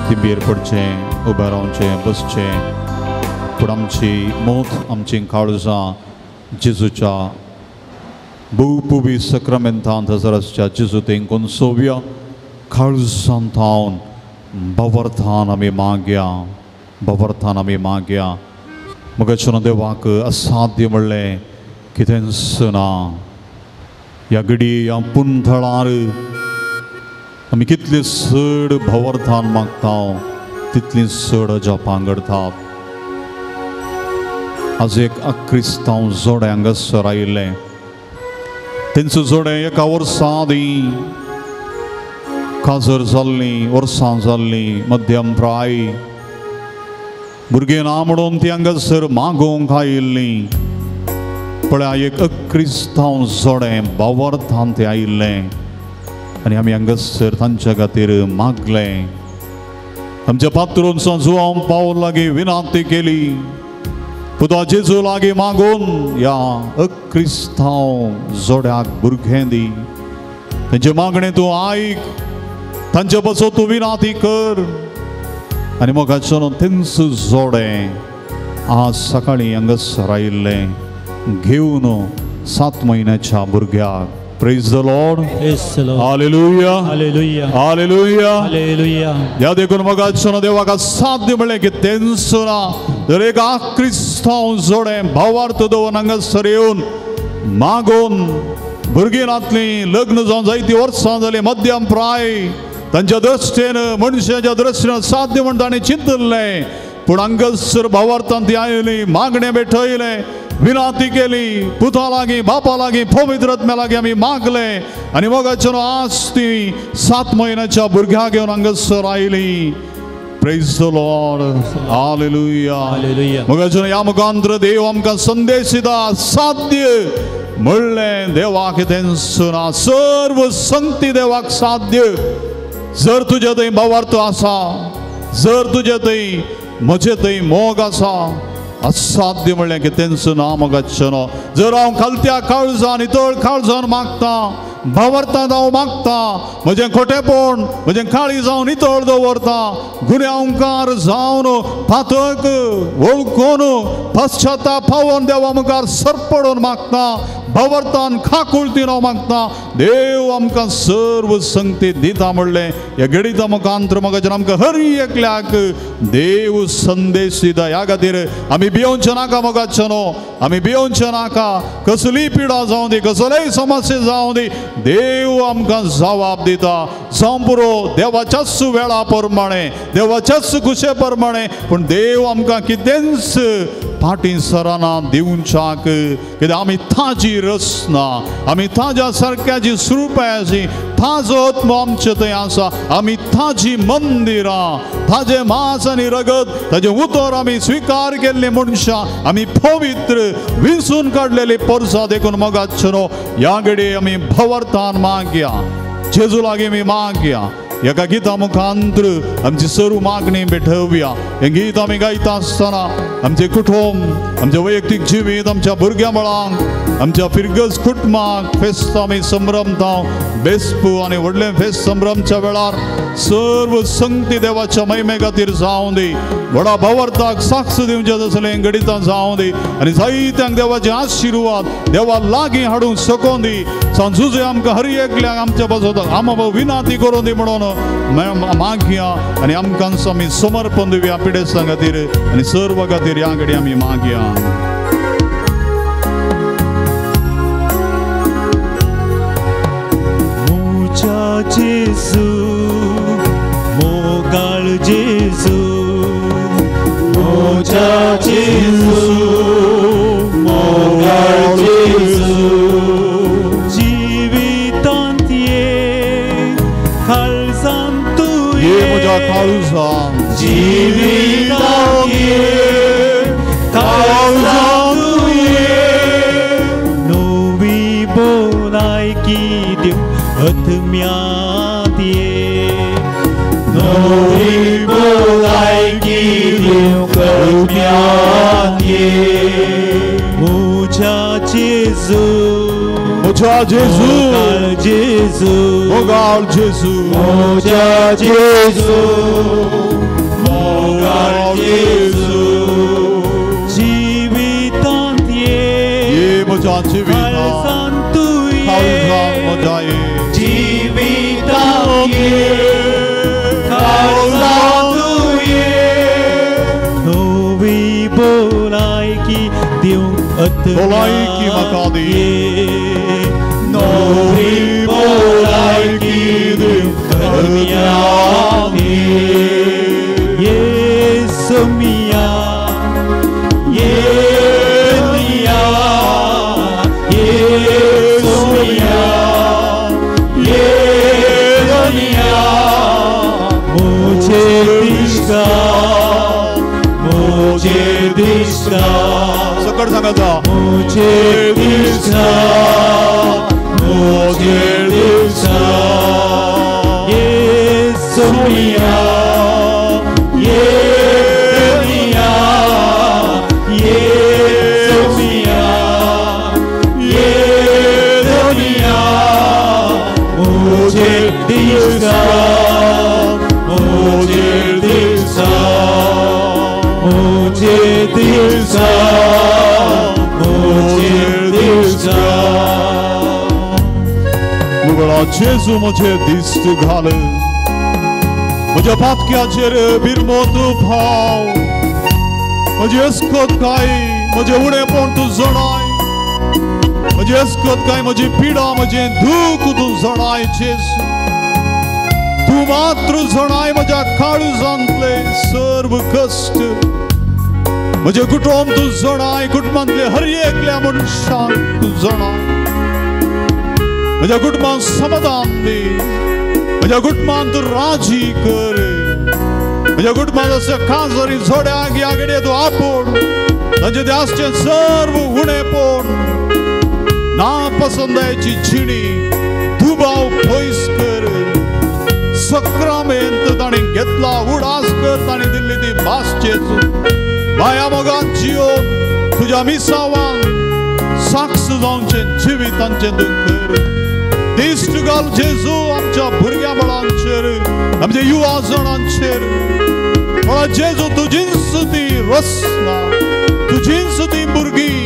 दिंबेर पडचें, उबें रावचें, बसचें, पूण आमची मोत, आमची काळजां जेजूच्या भोवपुवी सक्रामेंतांत हजर आसच्या जेजू तेंकून सोव्या काळजान थावन भवर्थान आमी मागया, भवर्थान आमी मागया. मगाच्यान देवाक असाध्य म्हणलें कितेंच ना. ह्या घडी ह्या पुंथळार आमी कितले चड भवर्थान मागता तितली चड अजापां घडतात. आज एक अक्रिस्तांव जोडें हांगासर आयिल्लें. तेंचो जोडें एका वर्सा आदीं काजर जाल्लीं, वर्सां जाल्लीं, मध्यम प्राय भुरगीं ना म्हणून ती हांगासर मागोवंक आयिल्लीं. पळया एक अक्रिस्तांव जोडें भावार्थान तें आयिल्लें आनी आमी हांगासर तांच्या खातीर मागलें. आमच्या पात्रून जुआंव पावल लागीं विनंती केली, पुता जेजू लागीं मागून ह्या अक्रिस्तांव जोड्याक भुरगें दी, तेंचें मागणें तूं आयक, तांचे पासून तूं विनंती कर. आनी मोगाच्यान तेंचो जोडें आज सकाळीं हांगासर आयिल्लें घेवन 7 म्हयन्याच्या भुरग्याक. Praise the Lord. Hallelujah. Hallelujah. Hallelujah. Hallelujah. ह्या देखून मोगाच्यान देवाक असाध्य म्हणलें कितेंच ना. जर एक क्रिस्तांव जोडें भावार्थ दवरून हांगासर येवन मागून भुरगीं नातलीं, लग्न जावन जायतीं वर्सां जालीं, मध्यम प्राय, तांच्या दृश्टीन मनशाच्या दृश्टीन साध्य म्हण ताणें चिंतिल्लें. पूण हांगासर भावार्थान ती आयली, मागणें भेटयलें, विनंती केली, पुता लागीं, बापा लागीं, पवित्र आत्म्या लागीं आमी मागलें. आनी मोगाच्यान आज ती 7 म्हयन्याच्या भुरग्याक घेवन हांगासर आयली. Praise the Lord. Hallelujah. Hallelujah. मोगाच्यान ह्या मुखांतर देव आमकां संदेश दिता, साध्य म्हणलें देवाक कितेंच ना, सर्व संगती देवाक साध्य. जर तुजे थंय भावार्थ आसा, जर तुजे थंय म्हजे थंय मोग आसा, असाध्य म्हणलें कितेंच ना. मोगाच्यान जर हांव खालत्या काळजान नितळ काळजान मागता, भावार्थान हांव मागता, म्हजें खोटेपण म्हजें काळीज हांव नितळ दवरता, गुन्यांवकार जावन पातक वळखून पश्चाताप पावोवन देवा मुखार सरपडून मागता, भावार्थान खाकुळतीन हांव मागता, देव आमकां सर्व संगती दिता म्हणलें ह्या घडिता मुखांतर मोगाच्यान आमकां हर एकल्याक देव संदेश दिता. ह्या खातीर आमी भियोवचें नाका मोगाच्यान, आमी भियोवचें नाका. कसलीय पिडा जावं दी, कसलेय समस्या जावं दी, देव आमकां जवाब दिता. जावं पुरो देवाच्याच वेळा प्रमाणे, देवाच्याच खुशे प्रमाणे, पूण देव आमकां कितेंच फाटीं सरना दिवच्याक. कित्याक आमी ताजी रचना, आमी ताज्या सारक्याची स्वरुपाची, ताजो आत्मो आमचे थंय आसा. आमी ताजी मंदिरां, ताजें मांस आनी रगत, ताजें उतर आमी स्विकार केल्लीं मनशां, आमी पवित्र विंचून काडलेली परसा. देखून मोगाच्यान ह्या घडये आमी भावार्थान मागया, जेजू लागीं आमी मागया. एका गिता मुखांतर आमची सर्व मागणी भेटोवया. हें गीत आमी गायता आसतना आमचें कुटुंब, आमचें वैयक्तीक जिवीत, आमच्या भुरग्यां बळांक, आमच्या फिरगज कुटुंबाक फेस्त आमी संभ्रमता. बेस्पू आनी व्हडलें फेस्त संभ्रमच्या वेळार सर्व संगती देवाच्या महिमे खातीर जावं दी. व्हडा भावार्थाक साक्ष दिवचें तसलें घडितां जावं दी आनी जायत्यांक देवाचे आशिर्वाद देवा लागीं हाडूंक शकोन दी. सांजुजे आमकां हर एकल्याक आमच्या पासत आमा विनंती करूं दी म्हणून मागया आनी आमकां आमी समर्पण दिवया पिडेस्तां खातीर आनी सर्व खातीर ह्या घडी आमी मागया. म्हज्या जेजू, मोगाळ जेजू, म्हज्या जेजू, मोगाळ जेजू, जिवितांत ये, काळजांत तूं ये म्हज्या काळजांत, जिवितांत ये, काळजांत तूं ये, नवी भलायकी दिव आत्म्यांत ये, नवी भलायकी दिव आत्म्यांत ये. म्हज्या जेजू, म्हज्या जेजू, मोगाळ जेजू, मोगाळ जेजू, म्हज्या जेजू, मोगाळ जेजू, जिवितांत ये, ये म्हज्या जिवितांत, काळजांत तूं भलायकी दिवंक भलायकी म्हाका दी नवी भलायकी दिवंक आत्म्याक येसू मिया ये दुनिया येसू मिया ये दुनिया मुझे दिसता मुझे दिसता सकट सांगायचा मुझे दिसता मुझे दिसता येसू मिया ये दुनिया येसू मिया ये दुनिया मुझे दिसता मुझे दिसता मुझे दिसता मुझे दिसता. मुगळा जेजू म्हजे दिस्त घाल म्हज्या पातक्याचेर बिरमो तूं भाव म्हजी अस्कत काय म्हजें उणेपण तूं जणाय म्हजी अस्कत काय म्हजी पिडा म्हजें दूख तूं जणाय जेजू तूं मात्र जणाय म्हज्या काळजांतले सर्व कश्ट म्हजें कुटुंब तूं जणाय कुटुंबांतले हर एकल्या मनशाक तूं जणाय म्हज्या कुटुंबान समाधान दी म्हज्या कुटुंबान तूं राजी कर म्हज्या कुटुंबान अशें काजरी जोड्याक ह्या घडये तूं आपोवन तांचे ते आसचें सर्व उणेपण नापसंदायेची जिणी दुबाव पयस कर सक्रामेंत ताणें घेतला उडास कर ताणें दिल्ली ती भास जेजू माया मोगान जियोन तुज्या मिसावान साक्ष जावचें जिवीत तांचें तूं कर. दिश्ट घाल जेजू आमच्या भुरग्या बाळांचेर आमच्या युवा जणांचेर म्हणा जेजू तुजींच ती रचना तुजींच ती भुरगीं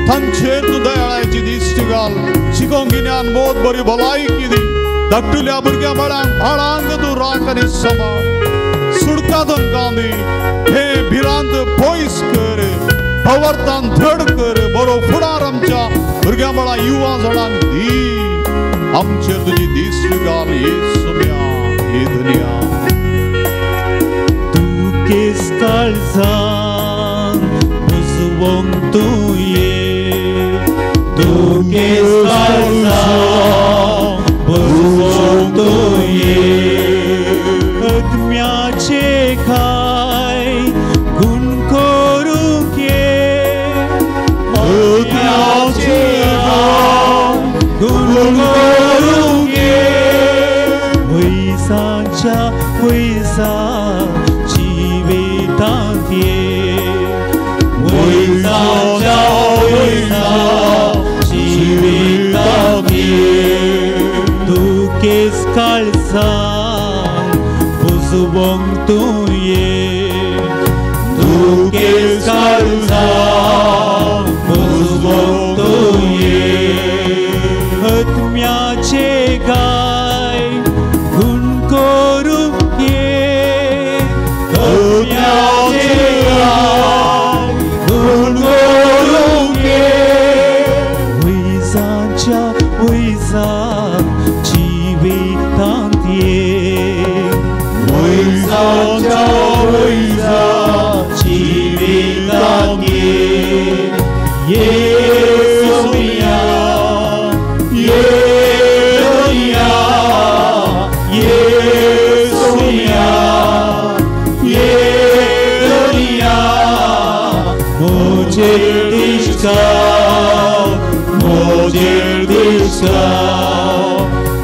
तांचेर तूं दयाळाची दिश्ट घाल शिकोवंक गिन्यान बोध बरी भलायकी दी धाकटुल्या भुरग्या बाळांक बाळांक तूं राख आनी सांबाळ सुडका तांकां दी हे भिरांत पयस कर भवर्तान धड कर बरो फुडार आमच्या भुरग्या बाळां युवा जणांक दी आमचेर तुजी दिश्ट घाल येसू मिया हे दुनिया. तूं केस काळजान बुजवंक तूं ये तूं केस काळजान बुजवंक तूं ये आत्म्याचे काय गुण करूंक ये आत्म्याचे काय गुण करूंक ये वैसाच्या वैसा जिवितांत ये वैसाच्या वैसा जिवितांत ये तूं केस काळजान बुजवंक तूं ये तूं केस काळजान बुजवंक तूं ये आत्म्याचे गाय गुण करूंक ये आत्म्याचे गाय गुण करूंक ये वैसाच्या वैसा जिवितांत ये वैसाच्या वैसा जिवितांत ये येसू मिया ये दुनिया येसू मिया ये दुनिया मुझे दिसता मुझे दिसता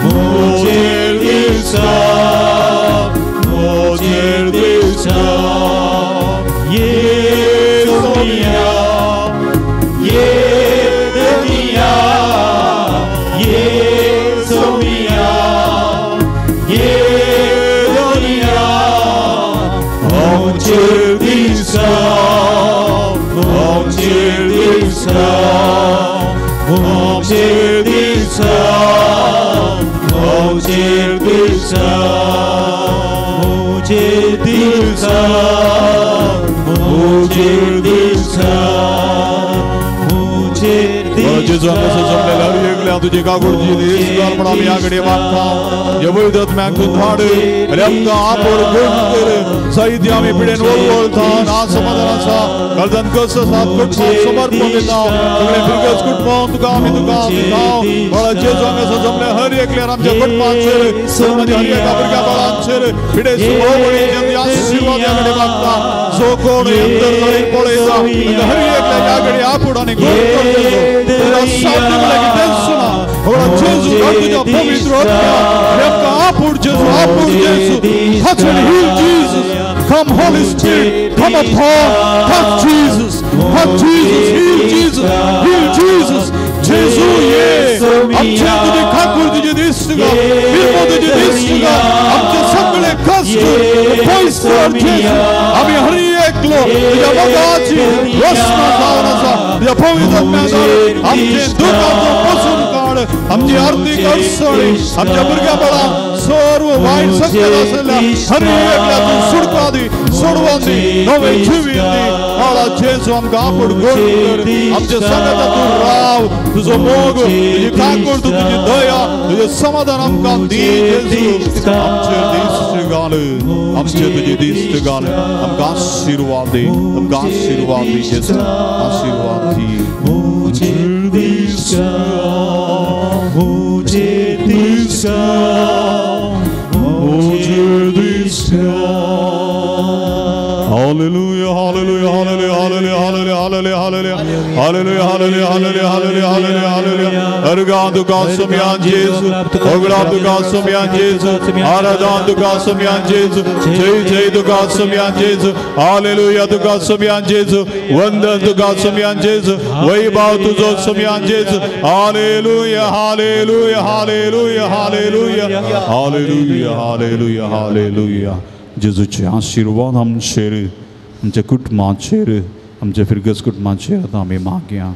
मुझे दिसता मुझे दिसता येसू मिया ये दुनिया येसू मिया ये दुनिया मुझे दिसता मुझे दिसता मुझे दिसता मुझे दिसता मुझे दिसता मुझे दिसता. जेजू हांगासर जमलेल्या हर एकल्या तुजी काकुळटी दिसगार म्हण आमी ह्या घडये मागता. पवित्र आत्म्याक तूं धाड आनी आमकां आपोड गुण कर. साहित्य आमी पिडेन वळवळता ना समाधान आसा काळजान कस आसा कुटुंबाक समर्पण दिता. सगळें फिरगज कुटुंब तुका आमी तुका दिता. बाळा जेजू हांगासर जमले हर एकल्यार आमच्या कुटुंबाचेर हर एका भुरग्या बाळांचेर पिडे सुभोवळी आशिर्वाद ह्या कडेन मागता. जो कोण अंतर जाळी पळयता ताका हर एकल्या ह्या कडेन आपूड आनी गुण कर जेजू. तुज्या साध्य लागीं ना बाळा जेजू तुज्या पवित्र आत्म्या आमकां आपूड जेजू, आपूड जेजू. Touch and heal Jesus. Come Holy Spirit, come upon. Touch Jesus, touch Jesus, heal Jesus, heal Jesus. जेजू ये आमचे तुझे काकूळ तुझे दिसगा, बिरमो तुझे दिसगा, आमचे सगळे कष्ट पयस कर जेजू. आमी हर एकलो तुज्या मोगाची वसना जावन आसा. तुज्या पवित्र आत्म्या आमचे दुखाचो पसून काड. आमची आर्थीक अडचणी, आमच्या भुरग्या बाळांक सर्व वायट संकट आशिल्ल्या हर एकल्या तूं सुटका दी, सोडवा दी, नवें जिवीत दी. बाळा जेजू आमकां आपूण गोड कर. आमच्या संगता तूं राव. तुजो मोग, तुजी काकूळ, तुजी दया, तुजें समाधान आमकां दी जेजू. आमचे दिश्ट घाल, आमचे तुजे दिश्ट घाल. आमकां आशिर्वाद दी, आमकां आशिर्वाद दी जेजू, आशिर्वाद दी. मुझे दिशा, मुझे दिशा. Hallelujah, hallelujah, hallelujah, hallelujah, hallelujah, hallelujah, hallelujah, hallelujah, hallelujah, hallelujah, hallelujah, hallelujah. अर्गां तुका सोम्यान जेजू, ओगळां तुका सोम्यान जेजू, आराधान तुका सोम्यान जेजू, जय जय तुका सोम्यान जेजू, हालेलुया तुका सोम्यान जेजू, वंदन तुका सोम्यान जेजू, वैभव तुजो सोम्यान जेजू. Hallelujah, hallelujah, hallelujah, hallelujah, hallelujah, hallelujah, hallelujah. जेजूचे आशिर्वाद आमचेर, आमच्या कुटुंबाचेर, आमच्या फिरगज कुटुंबाचेर आतां आमी मागया.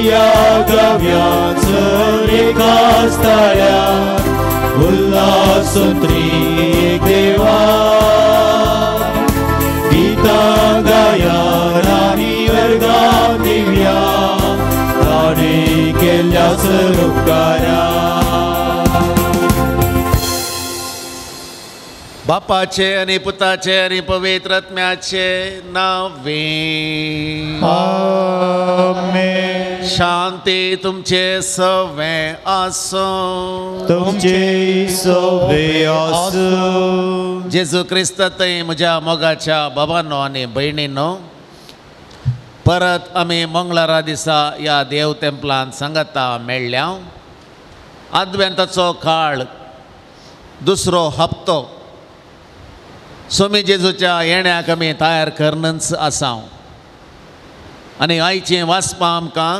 येया गाव्या चर एकाच ताळ्यार उल्हासून त्रिएक देवा. गीतां गाया आनी अर्गां दिवया ताणें केल्ल्या सर उपकारा. बापाचे आनी पुताचे आनी पवित्र आत्म्याचे नांवे आमेन. शांती तुमचे सवे आसूं. तुमचे सवे आसूं. जेजू क्रिस्तांतय म्हज्या मोगाच्या बाबांनो आनी भयणीनो, परत आमी मंगळारा दिसा ह्या देव तेंपलांत सांगाता मेळ्ळ्या. आदवेंताचो काळ दुसरो हप्तो स्वामी जेजूच्या येण्याक आमी तयार करनच आसा. आनी आयचें वाचपां आमकां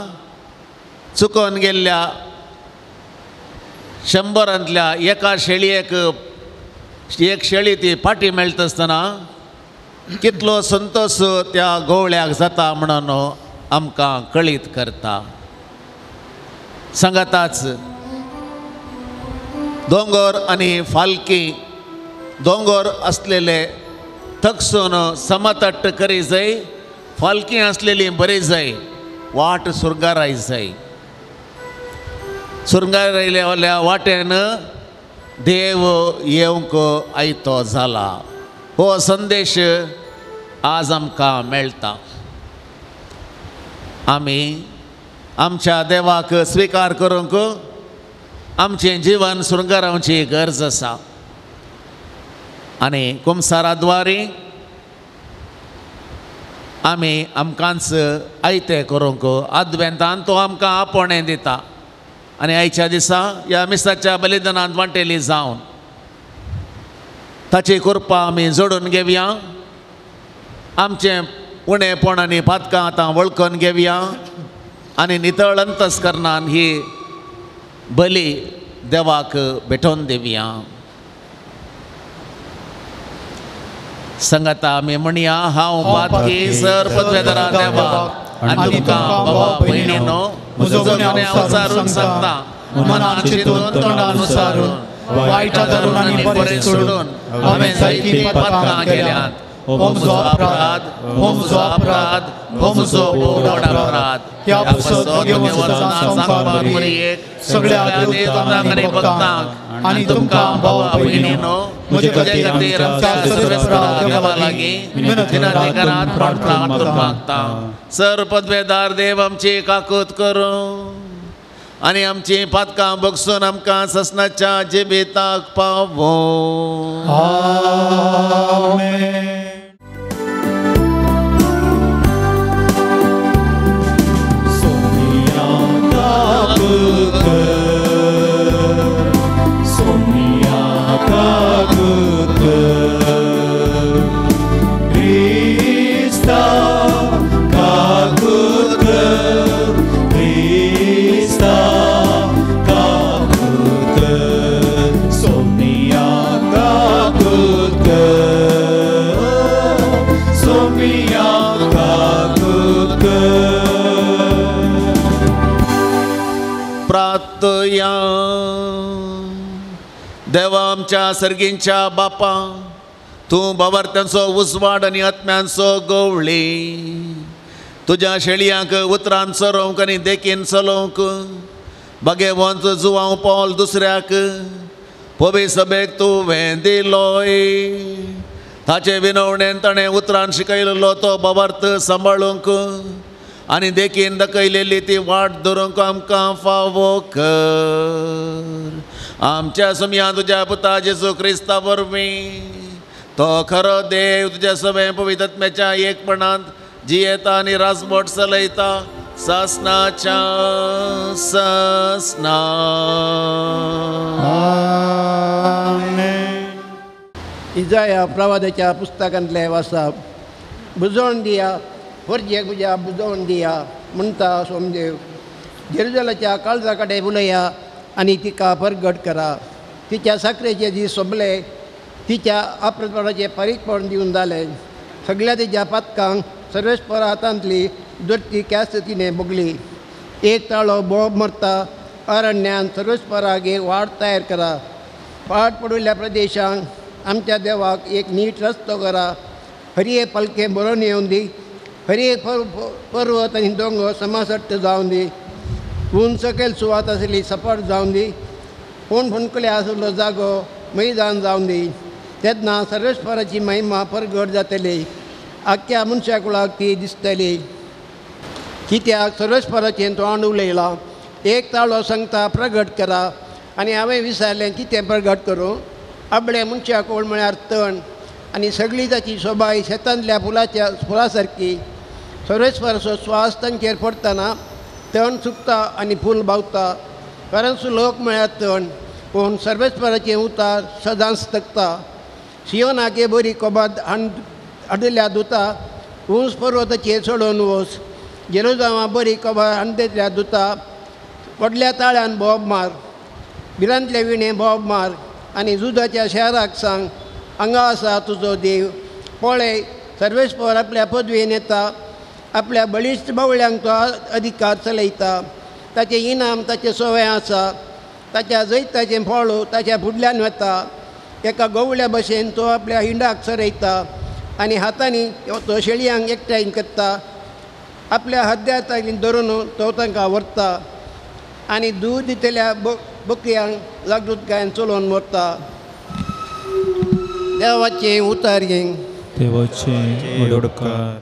चुकोन गेल्ल्या 100 एका शेळयेक एक शेळी ती फाटी मेळटा आसतना कितलो संतोश त्या गोवळ्याक जाता म्हणून आमकां कळीत करता. सांगाताच दोंगर आनी फालकी दोंगर आसलेले थकसून समतट्ट करी जाय, फालकी आसलेली बरी जाय, वाट सुरगाराय जाय. सुरगारायल्या वाटेन देव येवंक आयतो जाला. हो संदेश आज आमकां मेळटा. आमी आमच्या देवाक स्विकार करूंक आमचें जिवन सुरगारावची गरज आसा. आनी कुमसारा द्वारी आमी आमकांच आयतें करूंक आदवेंतान तो आमकां आपोवणें दिता. आनी आयच्या दिसा ह्या मिसाच्या बलिदानांत वांटेली जावन ताची कृपा आमी जोडून घेवया. आमचें उणेपण आनी पातकां आतां वळखून घेवया आनी नितळ अंतस्करणान ही बली देवाक भेटोवन दिवया. संगता आमी म्हणया, हांव पातकी सर पदवेदरा देवा आनी तुमकां बाबा भयणीनो म्हजो गुन्यांव विचारून सांगता, मनान चिंतून तोंडान उचारून वायटा धरून आनी बरें सोडून हांवें जायतीं पातकां केल्यांत. हो म्हजो अपराध, हो म्हजो अपराध, हो म्हजो व्हड अपराध. ह्या पासत सांगपाक सगळ्या देवतांक आनी भक्तांक आनी तुमकां भावा भयणीनो म्हजे खातीर आमच्या सर्वेस्परा देवा लागीं विनंती करात प्रार्थना मागता. सर पदवेदार देव आमची काकूत करूं आनी आमची पातकां बगसून आमकां ससनाच्या जिविताक पावों. आमेन. सोनिया काकूत कर, सोनिया काकूत कर, क्रिस्ता काकूत कर, क्रिस्ता काकूत कर, सोनिया काकूत कर, सोनिया काकूत कर. प्रार्थया. देवा आमच्या सर्गींच्या बापा, तूं बावर्त्यांचो उजवाड आनी आत्म्यांचो गवळी. तुज्या शेळयांक उतरान चरोवंक आनी देखीन चलोवंक बागेवंत जुवांव पावल दुसऱ्याक पवी सभेक तुवें दिलोय. ताचे विनवणेन ताणें उतरान शिकयलेलो तो बाबार्थ सांबाळूंक आनी देखीन दाखयलेली ती वाट धरूंक आमकां फावो कर. आमच्या सुमया तुज्या पुता जेजू क्रिस्ता वरवीं तो खरो देव तुज्या सगळें पवित्र आत्म्याच्या एकपणांत जियेता आनी राजमोट चलयता सासनाच्या सासना. आमेन. इजाया प्रवादाच्या पुस्तकांतलें वाचप. बुजोवन दिया फर्जेक म्हज्या बुजोवन दिया म्हणटा सोमदेव. जेरुजलाच्या काळजा कडेन उलया आनी तिका परगट करा. तिच्या साकरेचे दीस सोंपले, तिच्या आपरपणाचें फारीकपण दिवन जालें. सगळ्या तिच्या पातकांक सर्वेस्पर हातांतली दोट्टी ख्यास्त तिणें भोगली. एक ताळो बोब मरता अरण्यान सर्वेस्पराक एक वाट तयार करा. पाट पडिल्ल्या प्रदेशांक आमच्या देवाक एक नीट रस्तो करा. हरये पलके बरोवन येवन दी, हरये पर्वत आनी दोंगर समासट्ट जावन दी. उंच सकयल सुवात आसली सपाट जावन दी, कोण फोंडकुले आसलो जागो मैदान जावन दी. तेन्ना सर्वेस्पराची महिमा परगट जातली, आख्ख्या मनशा कुळाक ती दिसतली. कित्याक सर्वेस्पराचें तोंड उलयलां. एक ताळो सांगता प्रगट करा आनी हांवें विचारलें कितें प्रगट करूं. आबळे मनशा कोळ म्हळ्यार तण आनी सगळी ताची सोबाय शेतांतल्या फुलाच्या फुला सारकी. सर्वेस्पराचो स्वास तांचेर पडटना तण सुकता आनी फूल बावता. परंतु लोक म्हळ्यार तण, पूण सर्वेस्पराचें उतार सदांच तकता. सियोनाक बरी कोबाद हाडिल्ल्या दुता, उंच पर्वताचेर चडोवन वच. जेरुजामा बरी कोबाद हाडिल्ल्या दुता, व्हडल्या ताळ्यान बोब मार, भिरांतले विणे बोब मार आनी जुदाच्या शहराक सांग, हांगा आसा तुजो देव. पळय, सर्वेस्पर आपल्या पदवेन येता, आपल्या बळिश्ट बावळ्यांक तो अधिकार चलयता. ताचें इनाम ताचें सवंय आसा, ताच्या जैताचें फळ ताच्या फुडल्यान वता. एका गवळ्या भशेन तो आपल्या हिंडाक चरयता आनी हातांनी तो शेळयांक एकठांय करता. आपल्या हद्द्यातांनी धरून तो तांकां व्हरता आनी दूद दितल्या बकऱ्यांक जागृतकायेन चलोवन व्हरता. देवाचें उतार घेवंक देवाचें उडकार.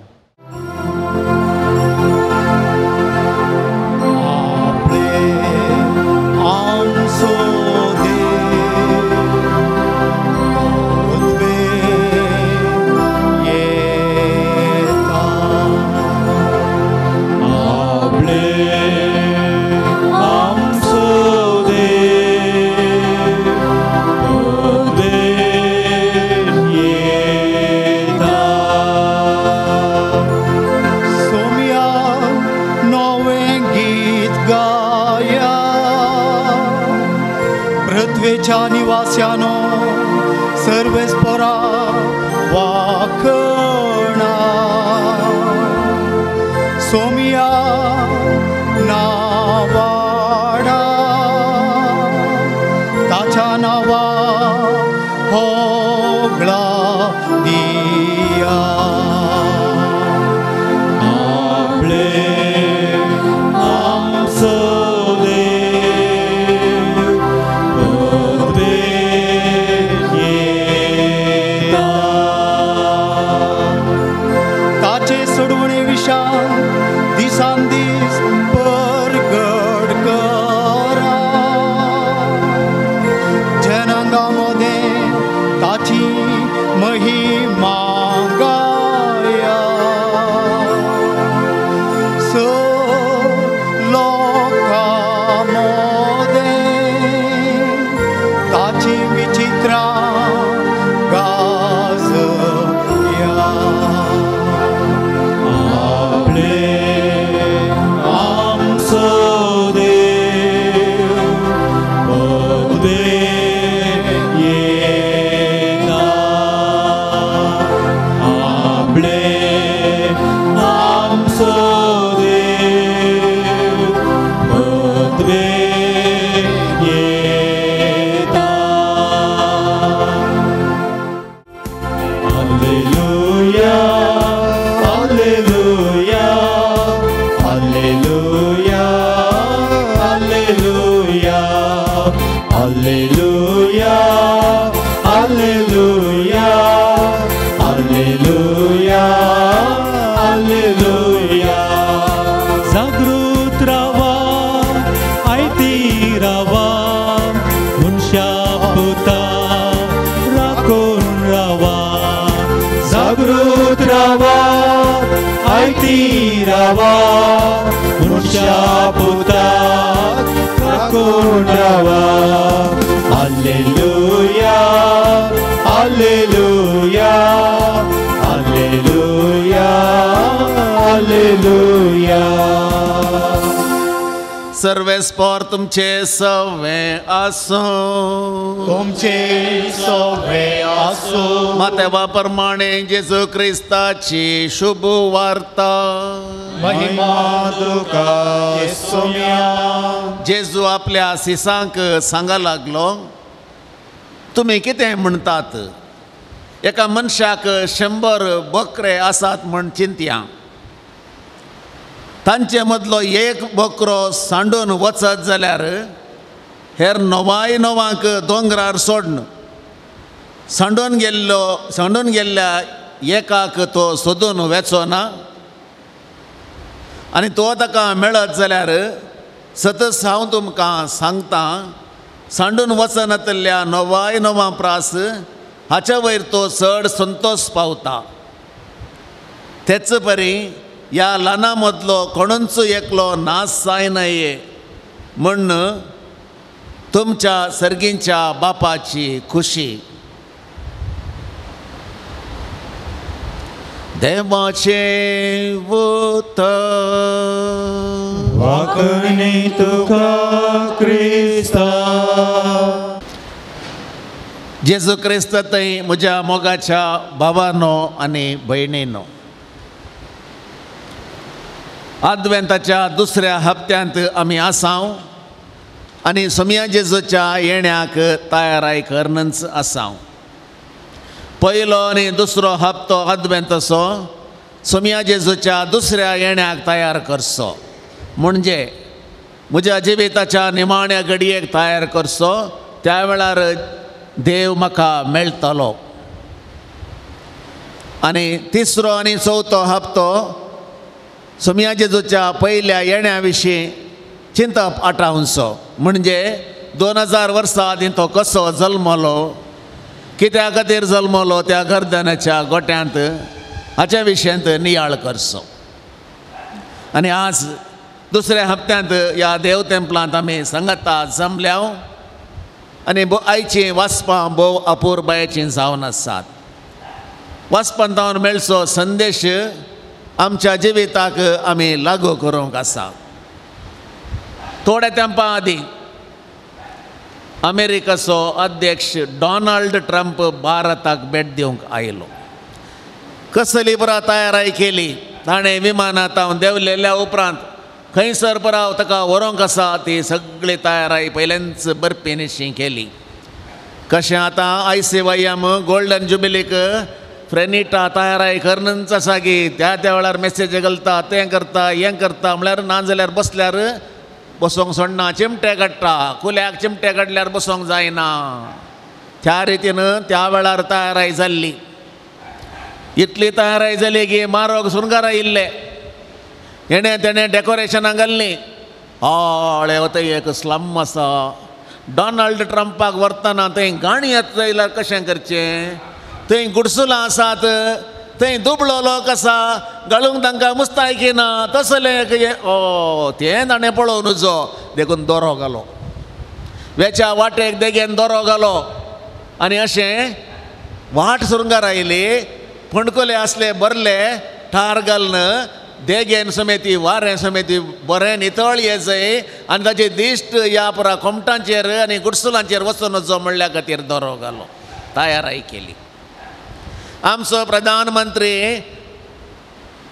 निवास्यानो सर्वेस्परा वाखणा सोमिया नावाडा ताच्या नावा होगळा दिया. आपले आमचो दिसान दीस परगट करा, जनांगा मदें ताची महिमा गाया. स लोकां मदें ताची विचित्रां गाजया. Alleluia, alleluia, alleluia, alleluia. सर्वेस्पोर तुमचे सवे आसूं, तुमचे सवे आसूं। मातेवा प्रमाणे जेजू क्रिस्ताची शुभ वार्ता। महिमा तुका येसुम्या। जेजू आपल्या सिसांक सांगा लागलो, तुमी कितें म्हणटात? एका मनशाक 100 बकरे आसात म्हण चिंतया, तांचे मदलो एक बकरो सांडून वचत जाल्यार हेर 99 दोंगरार सोडून सांडून गेल्ल्या एकाक तो सोदून वेचो ना, आनी तो ताका मेळत जाल्यार सतच हांव तुमकां सांगता, सांडून वचनातल्या 99 प्रास हाच्या वयर तो चड संतोष पावता। तेच परी ह्या ल्हाना मदलो कोणूच एकलो नाश जायना म्हण तुमच्या सर्गींच्या बापाची खुशी। देवाचें उतर। वाकणी तुका क्रिस्ता। जेजू क्रिस्त थंय म्हज्या मोगाच्या भावानो आनी भयणीनो, आदवेंताच्या दुसऱ्या हप्त्यांत आमी आसाव आनी सोमया जेजूच्या येण्याक तयाराय करनच आसाव। पयलो आनी दुसरो हप्तो आदवेंताचो सोमया जेजूच्या दुसऱ्या येण्याक तयार करचो, म्हणजे म्हज्या जिविताच्या निमाण्या घडयेक तयार करचो, त्या वेळार देव म्हाका मेळटलो। आनी तिसरो आनी चवथो हप्तो सोमया जेजूच्या पयल्या येण्या विशीं चिंतप आटावचो, म्हणजे 2000 वर्सां आदीं तो कसो जल्मलो, कित्या खातीर जल्मलो, त्या गर्दनाच्या गोट्यांत हाच्या विशयांत नियाळ करचो। आनी आज दुसऱ्या हप्त्यांत ह्या देव तेंपलांत आमी सांगाता जमल्या आनी आयचीं वाचपां भोव अपुरबायेचीं जावन आसात। वाचपांत मेळचो संदेश आमच्या जिविताक आमी लागू करूंक आसा। थोड्या तेंपा आदीं अमेरिकाचो अध्यक्ष डोनाल्ड ट्रंप भारताक भेट दिवंक आयलो। कसली बरा तयाराय केली, ताणें विमानांत हांव देंवलेल्या उपरांत खंयसर पराव ताका व्हरूंक आसा ती सगळी तयाराय पयल्याच बरपेनिशी केली। कशें आतां I C Y M golden जुबिलीक फ्रेनिटा तयाराय करनच आसा की त्या त्या वेळार मेसेज घालता, तें करता, हें करता, म्हळ्यार ना जाल्यार बसल्यार बसोंक सोडना, चिमटे काडटा, कुल्याक चिमटे काडल्यार बसोंक जायना। त्या रितीन त्या वेळार तयाराय जाल्ली। इतली तयाराय जाली की मारोग सुनगारां इल्ले, हेणें तेणें डेकोरेशनां घाल्लीं। हळ्ळे थंय एक स्लम आसा, डोनाल्ड ट्रंपाक व्हरतना थंय गाणी येता जाल्यार कशें करचें, थंय गुडसुलां आसात, थंय दुबळो लोक आसा, घालूंक तांकां मुस्तायकी ना, तसलें एक ओ तें ताणें पळोवं नजो, देखून दोरो घालो, वेच्या वाटेक देगेन दोरो घालो आनी अशें वाट सुरंगार आयली, फोंडकुले आसले भरले ठार घालून देगेन समेती वारें समेती बरें नितळ येजय आनी ताची दिश्ट ह्या पुरा खोमटांचेर आनी गुडसुलांचेर वचूं नजो म्हणल्या खातीर दोरो घालो, तयाराय केली। आमचो प्रधानमंत्री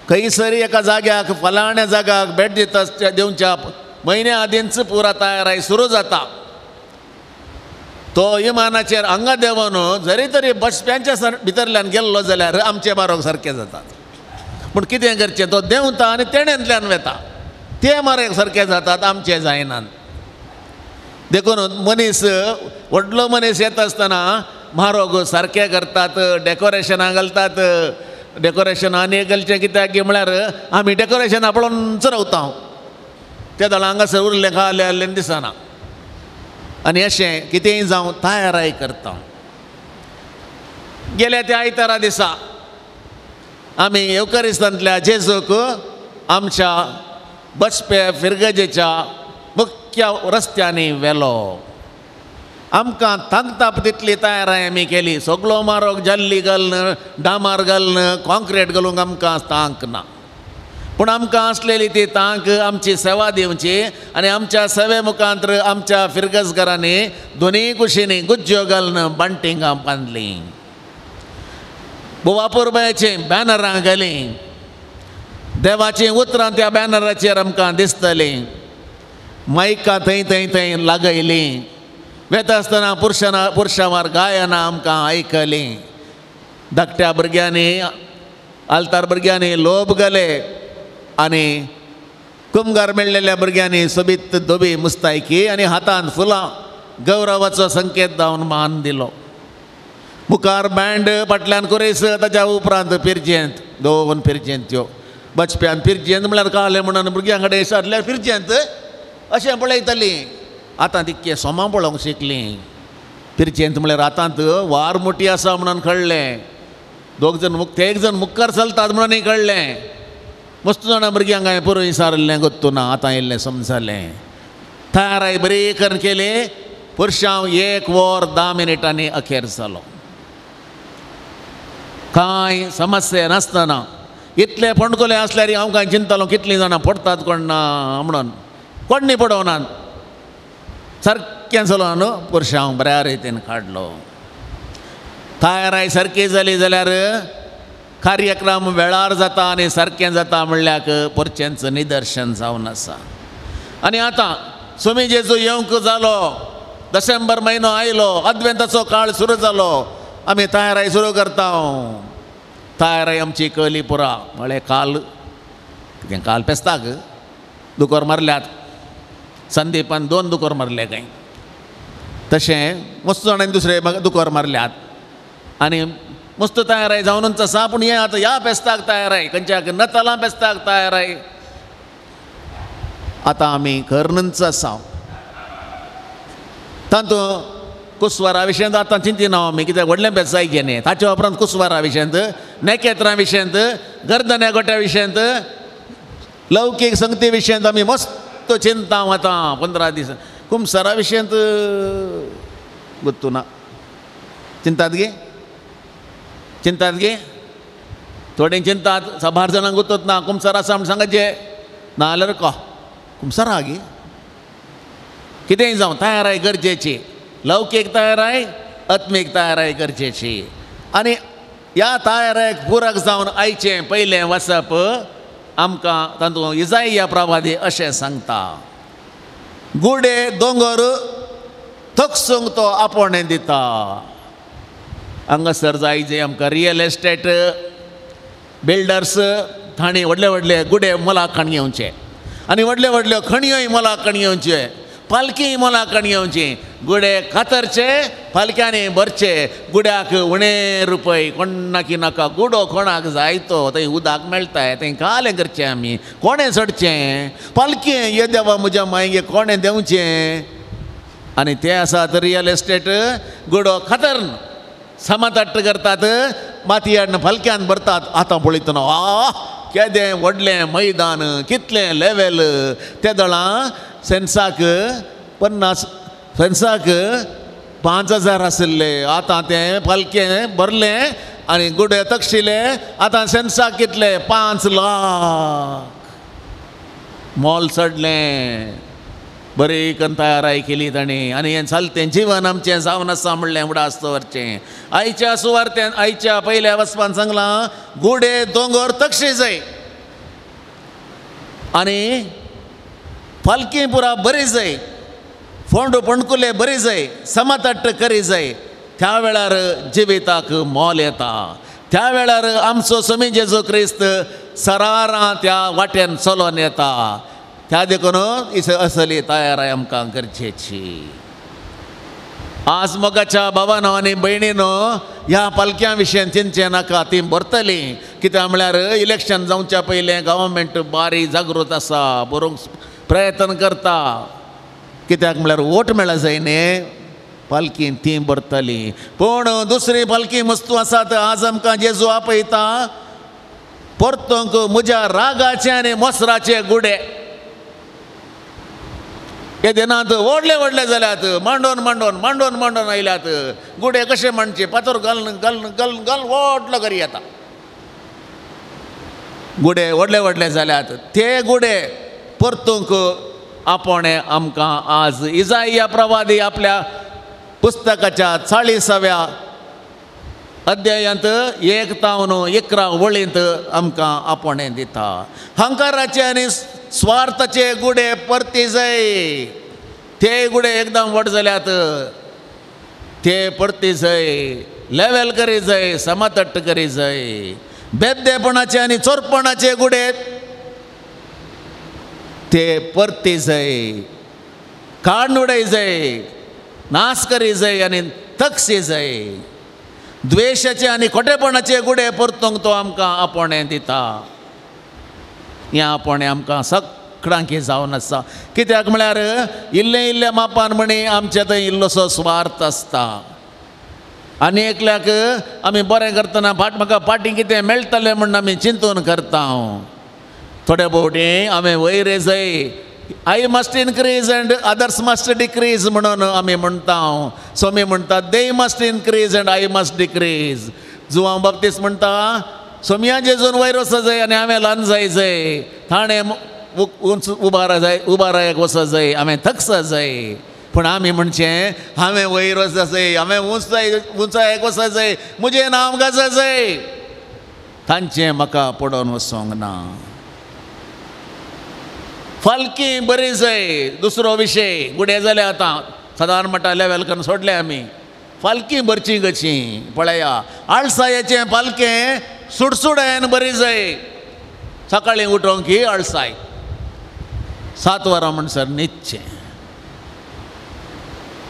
खंयसर एका जाग्याक फलाण्या जाग्याक भेट दिता दिवच्या म्हयन्या आदींच पुरा तयाराय सुरू जाता। तो विमानाचेर हांगा देंवन जरी तरी बसप्यांच्या भितरल्यान गेल्लो जाल्यार आमचे बारोग सारके जातात, पूण कितें करचें, तो देंवता आनी तेणेंतल्यान वेता, ते मारक सारके जातात, आमचे जायनात। देखून मनीस व्हडलो मनीस येता आसतना म्हारोग सारके करतात, डेकोरेशनां घालतात। डेकोरेशन आनी घालचें कित्याक की म्हळ्यार आमी डेकोरेशनां पळोवनच रावता, ते दळ हांगासर उरलें खालें आहलें दिसना, आनी अशें कितेंय जावं तयाराय करता। गेल्या त्या आयतारा दिसा आमी येवकारिस्तांतल्या जेजूक आमच्या बसपे फिरगजेच्या मुख्य रस्त्यांनी व्हेलो। आमकां तांकताप तितली तयाराय आमी केली, सगलो मारोग जाल्ली घालून, डामार घालून, कॉन्क्रीट घालूंक आमकां तांक ना, पूण आमकां आसलेली ती तांक आमची सेवा दिवची आनी आमच्या सेवे मुखांतर आमच्या फिरगजघरांनी दोनूय कुशींनी गुज्ज्यो घालून बांटिंगां बांदलीं, बोवापुरबायचीं बॅनरां घालीं, देवाचीं उतरां त्या बॅनराचेर आमकां दिसतलीं, मायकां थंय थंय थंय लागयलीं, वेता आसतना पुरशांवार गायनां आमकां आयकलीं. धाकट्या भुरग्यांनी आल्तार भुरग्यांनी लोब घाले आनी कुमगार मेळ्ळेल्या भुरग्यांनी सोबीत धोबी मुस्तायकी आनी हातांत फुलां गौरवाचो संकेत जावन मान दिलो. मुखार बँड, फाटल्यान कुरेस, ताच्या उपरांत पिरजेंत, दोन पिरजेंत त्यो बचप्यान पिरजेंत म्हळ्यार कालें म्हणून भुरग्यां कडेन सरल्यार पिरजेंत अशें पळयतालीं. आतां तितकें सोमां पळोवंक शिकलीं. पिरजेंत म्हळ्यार आतांत वार मोटी आसा म्हणून कळ्ळें, दोग जण ते एक जण मुखार चलतात म्हणूनय कळ्ळें. मस्त जाणां भुरग्यांक हांवें पुरोय सारिल्लें गोत्तू ना, आतां इल्लें समजलें. तयाराय बरी करून केली. पुरशांव 1 वर 10 मिनटांनी अखेर जालो. कांय समस्या नासतना इतले फोंडकुले आसल्यार हांव कांय चिंतलो कितलीं जाणां पडटात कोण ना म्हणून, कोण न्ही पडोवनात. सारकें चलो न्हू पुरशांव बऱ्या रितीन काडलो. तयाराय सारकी जाली जाल्यार कार्यक्रम वेळार जाता आनी सारकें जाता म्हणल्याक पोरचेंच निदर्शन जावन आसा. आनी आतां स्वामी जेजू येवंक जालो, डिसेंबर म्हयनो आयलो, अद्वेंताचो काळ सुरू जालो, आमी तयाराय सुरू करता. तयाराय आमची कली पुरा म्हळें काल कितें काल पेस्ताक दुकोर मारल्यात, संदीपान 2 दुकोर मारले खंय, तशें मस्त जाणांनी दुसरे दुकोर मारल्यात आनी मस्त तयाराय जावनूच आसा. पूण हें आतां ह्या फेस्ताक तयाराय, खंयच्या नतालां फेस्ताक तयाराय आतां आमी करनूच आसा. तातूंत कुसवारा विशयांत आतां चिंतिना आमी, कित्याक व्हडलें फेस्त जायचें न्ही. ताच्या उपरांत कुसवारा विशयांत, नेकेत्रां विशयांत, गर्दन्या गोट्या विशयांत, लौकीक संगती विशयांत आमी मस्त चिंता आतां 15 दीस. कुमसरा विशयांत गुत्तू ना, चिंतात गे, चिंतात गे, थोडीं चिंतात, साबार जाणांक गुत्तूच ना. कुमसर आसा म्हण सांगाचें ना जाल्यार को कुमसरा गे, कितेंय जावं तयाराय गरजेची, लौकीक तयाराय, आत्मीक तयाराय गरजेची. आनी ह्या तयारायक पुरक जावन आयचें पयलें वसप आमकां तातूंत इजाइया प्रवादी अशें सांगता, गुडे दोंगर थकसूंक तो आपोवणें दिता. हांगासर जाय जे आमकां रियल एस्टेट बिल्डर्स तांणी व्हडले व्हडले गुडे मोलाक काण घेवचे आनी व्हडले व्हडल्यो खणयोय मोलाक काण घेवचे, पालकी मोलाक काण घेवची, गुडे कातरचे, पालक्यांनी भरचे, गुड्याक उणे रुपय कोणाकी नाका, गुडो कोणाक जाय तो थंय उदक मेळटाय, थंय कालें करचें आमी, कोणें चडचें पालकी ये देवा म्हज्या मायगे कोणें देंवचें. आनी ते आसात रियल एस्टेट गुडो खातरन समातट्ट करतात, माती हाडून फालक्यान भरतात. आतां पळयतना आ केदें व्हडलें मैदान, कितलें लेवेल ते दळां सेन्साक 50, सेन्साक 5000 आशिल्ले, आतां तें फालकें भरलें आनी गुडे तक्षिले, आतां सेन्साक कितले 5 लाख. मोल चडलें, बरी करून तयाराय केली तांणी. आनी हें चलतें जिवन आमचें जावन आसा म्हणलें उडास दवरचें. आयच्या सुवार्त्यान आयच्या पयल्या वचपान सांगलां, गुडे दोंगर तक्षी जाय आनी पालकी पुरा बरी जाय, फोंड पणकुले बरी जाय, समतट्ट करी जाय. त्या वेळार जिविताक मोल येता. त्या वेळार आमचो स्वामी जेजू क्रिस्त सरारां त्या वाटेन चलोन येता. त्या देखून असली तयाराय आमकां गरजेची. आज मोगाच्या भावानो आनी भयणीनो ह्या पालक्यां विशयान चिंतचें नाका, तीं भरतलीं. कित्याक म्हळ्यार इलेक्शन जावच्या पयलें गव्हर्मेंट बारी जागृत आसा, बरोवंक प्रयत्न करता. कित्याक म्हळ्यार वोट मेळा जाय न्ही, पालकी तीं भरतलीं. पूण दुसरी पालकी वस्तू आसात. आज आमकां जेजू आपयता परतूंक म्हज्या रागाचे आनी मोसराचे गुडे. हे दिनांत व्हडले व्हडले जाल्यात, मांडोन मांडोन मांडोन मांडोन आयल्यात. गुडे कशे मांडचे, पातोर घालून घालून घालून घालून व्हडलो करी येता. गुडे व्हडले व्हडले जाल्यात ते गुडे परतूंक आपोवणें आमकां आज इजाइया प्रवादी आपल्या पुस्तकाच्या 40व्या अध्यायांत 1 तावन 11 वळींत आमकां आपोवणें दिता. हंकाराचे आनी स्वार्थाचे गुडे परती जाय. ते गुडे एकदम व्हड जाल्यात ते परती जाय, लेवल करी जाय, समतट्ट करी जाय. बेबदेपणाचे आनी चोरपणाचे गुडे ते परती जाय, काडून उडय जाय, नाश करी जाय आनी तकसी जाय. द्वेशाचे आनी खोटेपणाचे गुडे परतूंक तो आमकां आपोवणें दिता. हें आपोवणें आमकां सगळ्यांकी जावन आसा. कित्याक म्हळ्यार इल्लें इल्लें मापान म्हणी आमचे थंय इल्लोसो स्वार्थ आसता आनी एकल्याक आमी बरें करतना फाट म्हाका फाटीं कितें मेळटलें म्हूण आमी चिंतून करता. थोडे भोवटी हांवें वयर जाय, I must increase and others must decrease म्हणून आमी म्हणटा. सो आमी म्हणटा they must increase and I must decrease. Joao Baptist म्हणटा सोमिया जेजून वयर वचो जाय आनी हांवें ल्हान जाय जाय, थाणें उंच उबारा जाय, उबारायक वचो जाय, हांवें थकसो जाय. पूण आमी म्हणचें हांवें वयर वचो जाय, हांवें उंच जाय, उंचायेक वचो जाय, म्हजें नांव गाजो जाय, तांचें म्हाका पडोवन वचोंक ना. फालकी बरी जाय दुसरो विशय. गुडे जाले आतां सादारण म्हणटा लेवल करून सोडले आमी. फालकी भरची कशी पळया, आळसायेचें पालकें सुडसुडायेन बरी जाय. सकाळीं उठोवंक ही आळसाय, 7 वरां म्हणसर न्हिदचें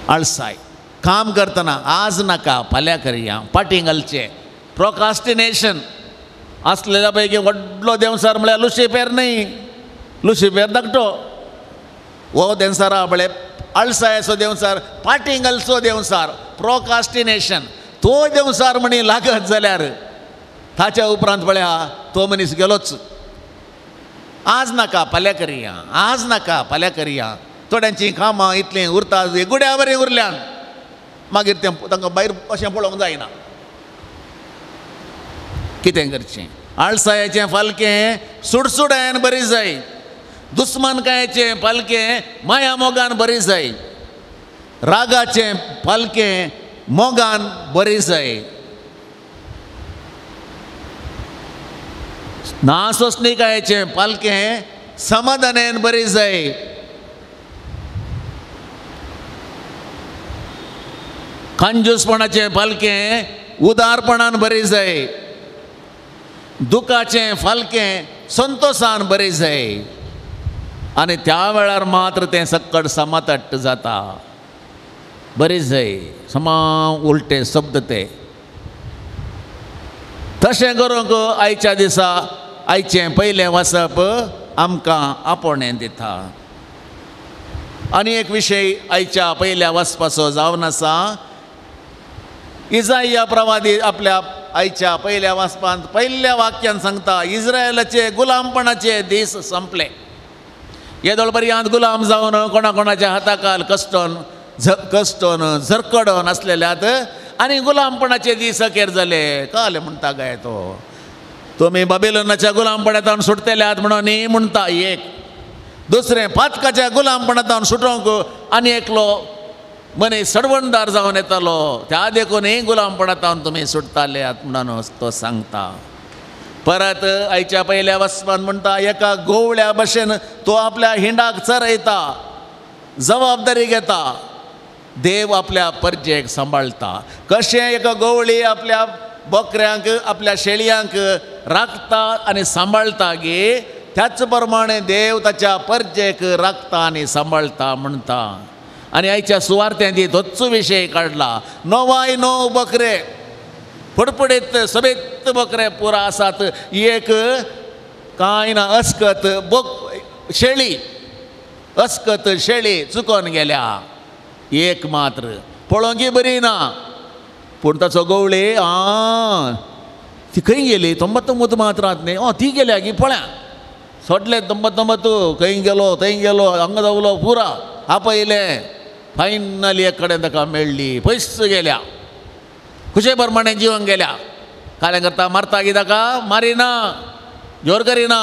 आळसाय. काम करतना आज नाका फाल्यां करया, फाटीं घालचें, प्रोकास्टिनेशन आसलेल्या पैकी व्हडलो देंवचार म्हळ्यार लुसिफेर न्हय, लुसिफेर धाकटो. हो देंवचारा म्हळ्यार आळसायेचो देंवचार, फाटीं घालचो देंवचार, प्रोकास्टिनेशन. तो देंवचार म्हणी लागत जाल्यार ताच्या उपरांत पळया तो मनीस गेलोच. आज नाका फाल्यां करया, आज नाका फाल्यां करया. थोड्यांचीं कामां इतलीं उरता गुड्या बरीं उरल्यान मागीर तें तांकां भायर अशें पळोवंक जायना. कितें करचें? आळसायेचें फालकें सुडसुडायेन बरी जाय, दुस्मानकायेचें पालकें माया मोगान बरी जाय, रागाचें पालकें मोगान बरी जाय, नासोसणिकायेचें पालकें समाधानेन बरी जाय, कंजूसपणाचें पालकें उदारपणान बरी जाय, दुखाचें फालकें संतोशान बरी जाय. आनी त्या वेळार मात्र तें सक्कड समातट्ट जाता. बरी जाय समा उलटे शब्द ते. तशें करूंक आयच्या दिसा आयचें पयलें वाचप आमकां आपोवणें दिता. आनी एक विशय आयच्या पयल्या वाचपाचो जावन आसा. इजाइया प्रवादी आपल्या आयच्या पयल्या वाचपांत पयल्या वाक्यान सांगता, इस्रायलाचे गुलामपणाचे दीस संपले. येदोळ पर्यंत गुलाम जावन कोणा कोणाच्या हाताकाल कश्टोन कश्टोन झरकडोन आसलेल्यात आनी गुलामपणाचे दीस अखेर जाले. काल म्हणटा काय तो तुमी बाबिलोनाच्या गुलामपणांत सुटतेल्यात म्हणून न्ही म्हणटा. एक दुसरें पातकाच्या गुलामपणांत सुटोवंक आनी एकलो मनीस सडवणदार जावन येतालो, त्या देखून गुलामपणांत तुमी सुटताल्यात म्हणून तो सांगता. परत आयच्या पयल्या वसपान म्हणटा, एका गोवळ्या भशेन तो आपल्या हिंडाक चरयता, जबाबदारी घेता. देव आपल्या परजेक सांबाळटा. कशें एका गोवळी आपल्या बोकऱ्यांक आपल्या शेळयांक राखता आनी सांबाळटा गे, त्याच प्रमाणे देव ताच्या परजेक राखता आनी सांबाळटा म्हणटा. आनी आयच्या सुवार्थ्यांनी तोच विशय काडला. 9 बकरे फडफडीत समेत बकरे पुरा आसात, एक कांय ना अस्कत बोक शेळी, अस्कत शेळी चुकोन गेल्या एक मात्र, पळोवंक बरी ना. पूण ताचो गवळी आं ती खंय गेली, 99 मात्र न्ही, ओ ती गेल्या की पळया सोडले 99, खंय गेलो थंय गेलो हांगा धांवलो पुरा आपयलें. फायनली एक कडेन ताका मेळ्ळी, पयस गेल्या, खुशे प्रमाणे जिवन गेल्या. कालें करता मारता की ताका मारिना, जोर करिना,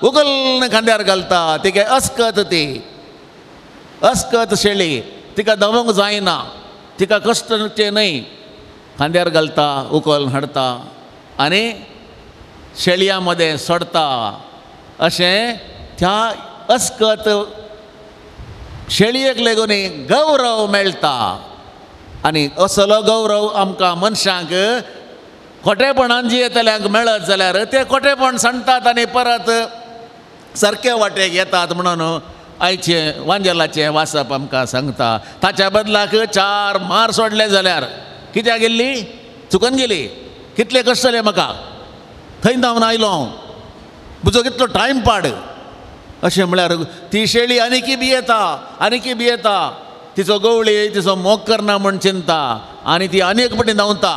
उकल खांद्यार घालता. तिका अस्कत, ती अस्कत शेळी, तिका धांवंक जायना, तिका कश्टचे न्हय, खांद्यार घालता, उकल हाडता आनी शेळयां मदें सोडता. अशें त्या अस्कत शेळयेक लागून गौरव मेळटा. आनी असलो गौरव आमकां मनशांक खोटेपणान जियेतल्यांक मेळत जाल्यार ते खोटेपण सांडटात आनी परत सारके वाटेक येतात म्हणून आयचें वांजेलाचें वाचप आमकां सांगता. ताच्या बदलाक 4 मार सोडले जाल्यार कित्याक गेल्ली, चुकून गेली, कितले कश्ट जाले म्हाका, थंय धांवन आयलो हांव, म्हजो कितलो टायम पाड. अशें म्हळ्यार ती शेळी आनीकी भियेता, आनीकी भियेता, तिचो गवळी तिचो मोग करना म्हूण चिंता आनी ती आनी एक पटी धांवता.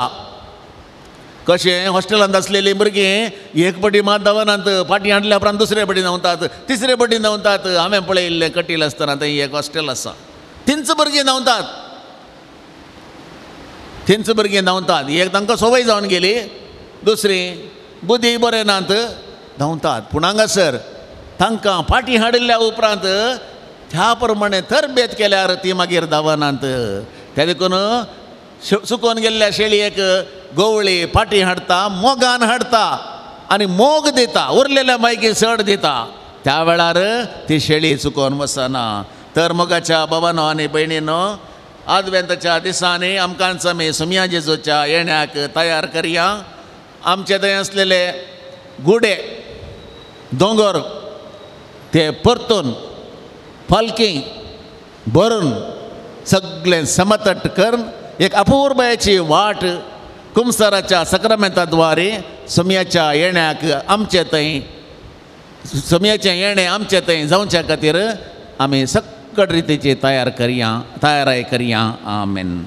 कशें हॉस्टेलांत आसलेलीं भुरगीं एक पटी मात धांवनात, फाटीं हाडल्या उपरांत दुसरे पटी धांवतात, तिसरे पटी धांवतात. हांवें पळयिल्लें कटील आसतना थंय एक हॉस्टेल आसा, तींच भुरगीं धांवतात, तींच भुरगीं धांवतात. एक तांकां संवय जावन गेली, दुसरी बुद्धी बरें नात, धांवतात. पूण हांगासर तांकां फाटीं हाडिल्ल्या उपरांत त्या प्रमाणे तरबेत केल्यार ती मागीर धांवनात. त्या देखून चुकोन गेल्ल्या शेळयेक गवळी फाटीं हाडता, मोगान हाडता आनी मोग दिता, उरलेल्या मागीर चड दिता. त्या वेळार ती शेळी चुकोन वचना. तर मोगाच्या बाबानो आनी भयणीनो, आदवेंताच्या दिसांनी आमकांच आमी सुमया जेजूच्या येण्याक तयार करया. आमचे थंय आसलेले गुडे दोंगर ते परतून पालकी भरून सगळें समतट करून एक अपूर्बायेची वाट कुमसाराच्या सक्रामेंताद्वारे सुमयाच्या येण्याक आमचे थंय, सुमयाचें येणें आमचे थंय जावच्या खातीर आमी सकट रितीची तयार करया, तयाराय करया. आमेन.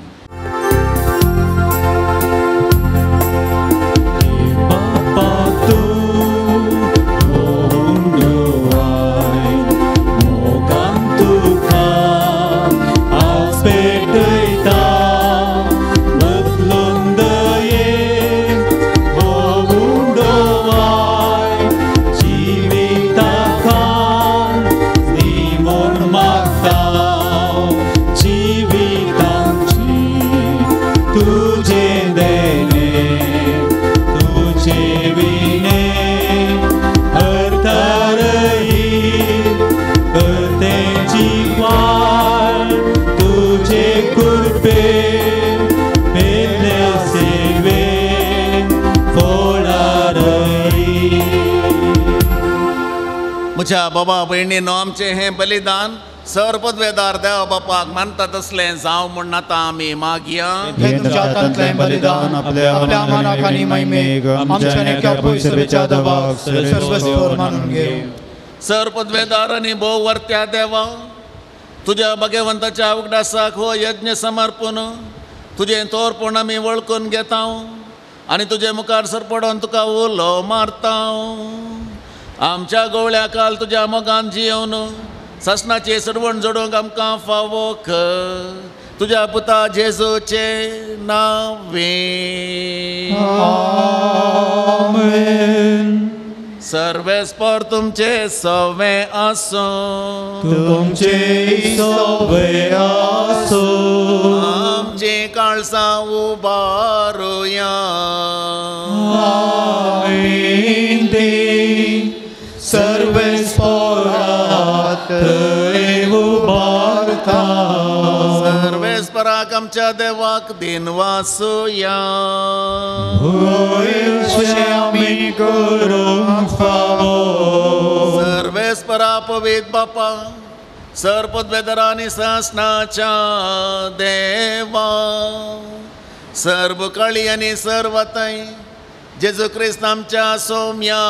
म्हज्या बाबा भयणीनो, आमचें हें बलिदान सर पदवेदार देवा बापाक मानता तसलें जावं म्हूण आतां आमी मागया. बलिदान आपल्या मानाक आनी महिमेक आमच्या एका पवित्र देवाक सर्वस्व मानून घेवं. सर पदवेदार आनी भोव वर्त्या देवा, तुज्या भगवंताच्या उगडासाक हो यज्ञ समर्पून तुजें तोरपण आमी वळखून घेता आनी तुजे मुखार सरपडोन तुका उलो मारता. आमच्या गोवळ्या काल तुज्या मोगान जियोवन ससनाचे सडवण जोडूंक आमकां फावो कर, तुज्या पुता जेजूचे नांवे. आमेन. सर्वेस्पर तुमचे सवे आसूं, तुमचे सवे आसूं. आमची काळसां उबारुया. आमेन. सर्वेस्पराक उबारता. सर्वेस्पराक आमच्या देवाक दिनवासुया. अशें आमी करूंक फावो. सर्वेस्परा पवित्र बापा, सर पदवेदारा आनी सासणाच्या देवा, सर्व काळी आनी सर्वतय जेजू क्रिस्त आमच्या सोम्या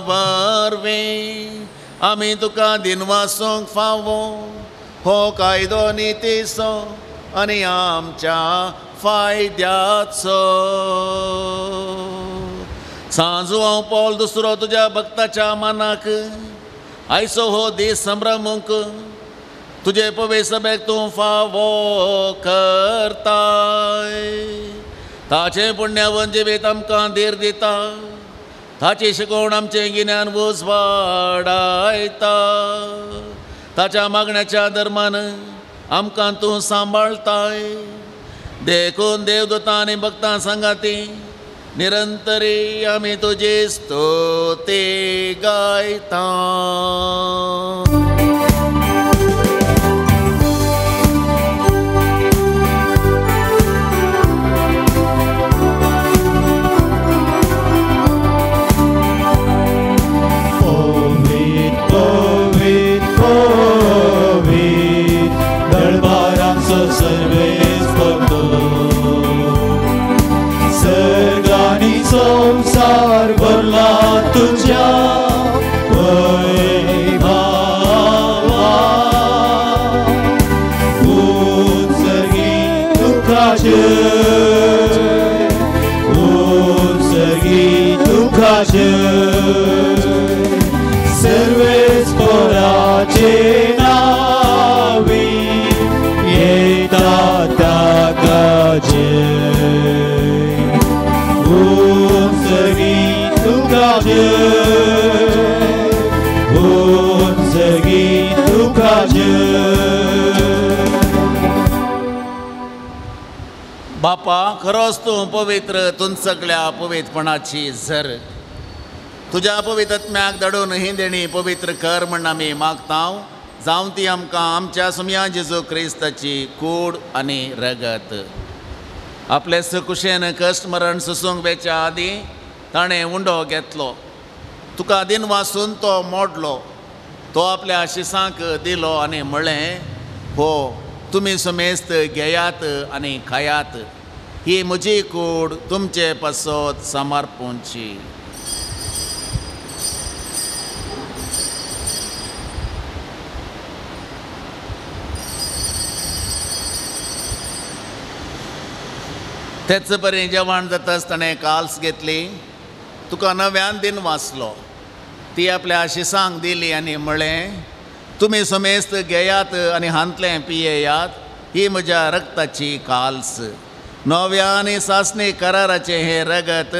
वरवीं आमी तुका दिनवासूंक फावो. हो कायदो नितीचो आनी आमच्या फायद्याचो. सांजू पॉल दुसरो तुज्या भक्ताच्या मनाक आयचो हो दीस संभ्रमूंक तुजे पवे सभेक तूं फावो करताय. ताचें पुण्यावन जिवीत आमकां धीर दिता. ताची शिकवण आमचें गिन्यान उजवाडायता. ताच्या मागण्याच्या धर्मान आमकां तूं सांबाळताय. देखून देवदूतां आनी भक्तां सांगाती निरंतरी आमी तुजी स्तुती गायता. संसार भरला तुझ्या वैभवा, उत्सर्गी तुकाचे, उत्सर्गी तुकाचे, सर्वेस्पराचे नावी येता ताकाचे. उत्सर्गी तुकाचे, उत्सर्गी तुकाचे. बापा, खरोच तूं पवित्र, तूं सगळ्या पवित्रपणाची झर. तुज्या पवित्रत्म्याक धाडून ही देणी पवित्र कर म्हण आमी मागता. जावं ती आमकां आमच्या सुमया जेजू क्रिस्ताची कूड आनी रगत. आपले सुकुशेन कश्ट मरण सोसूंक वेच्या आदीं ताणें उंडो घेतलो. तुका दिन वासून तो मोडलो. तो आपल्या शिसांक दिलो आनी म्हळें, हो तुमी समेस्त घेयात आनी खायात. ही म्हजी कूड तुमचे पासत समर्पूंची. तेच परी जेवण जाताच ताणें काल्स घेतली. तुका नव्यान दिन वाचलो. ती आपल्या शिसांक दिली आनी म्हळें, तुमी समेस्त घेयात आनी हांतलें पियेयात. ही म्हज्या रक्ताची काल्स. नव्या आनी सासणी कराराचें हें रगत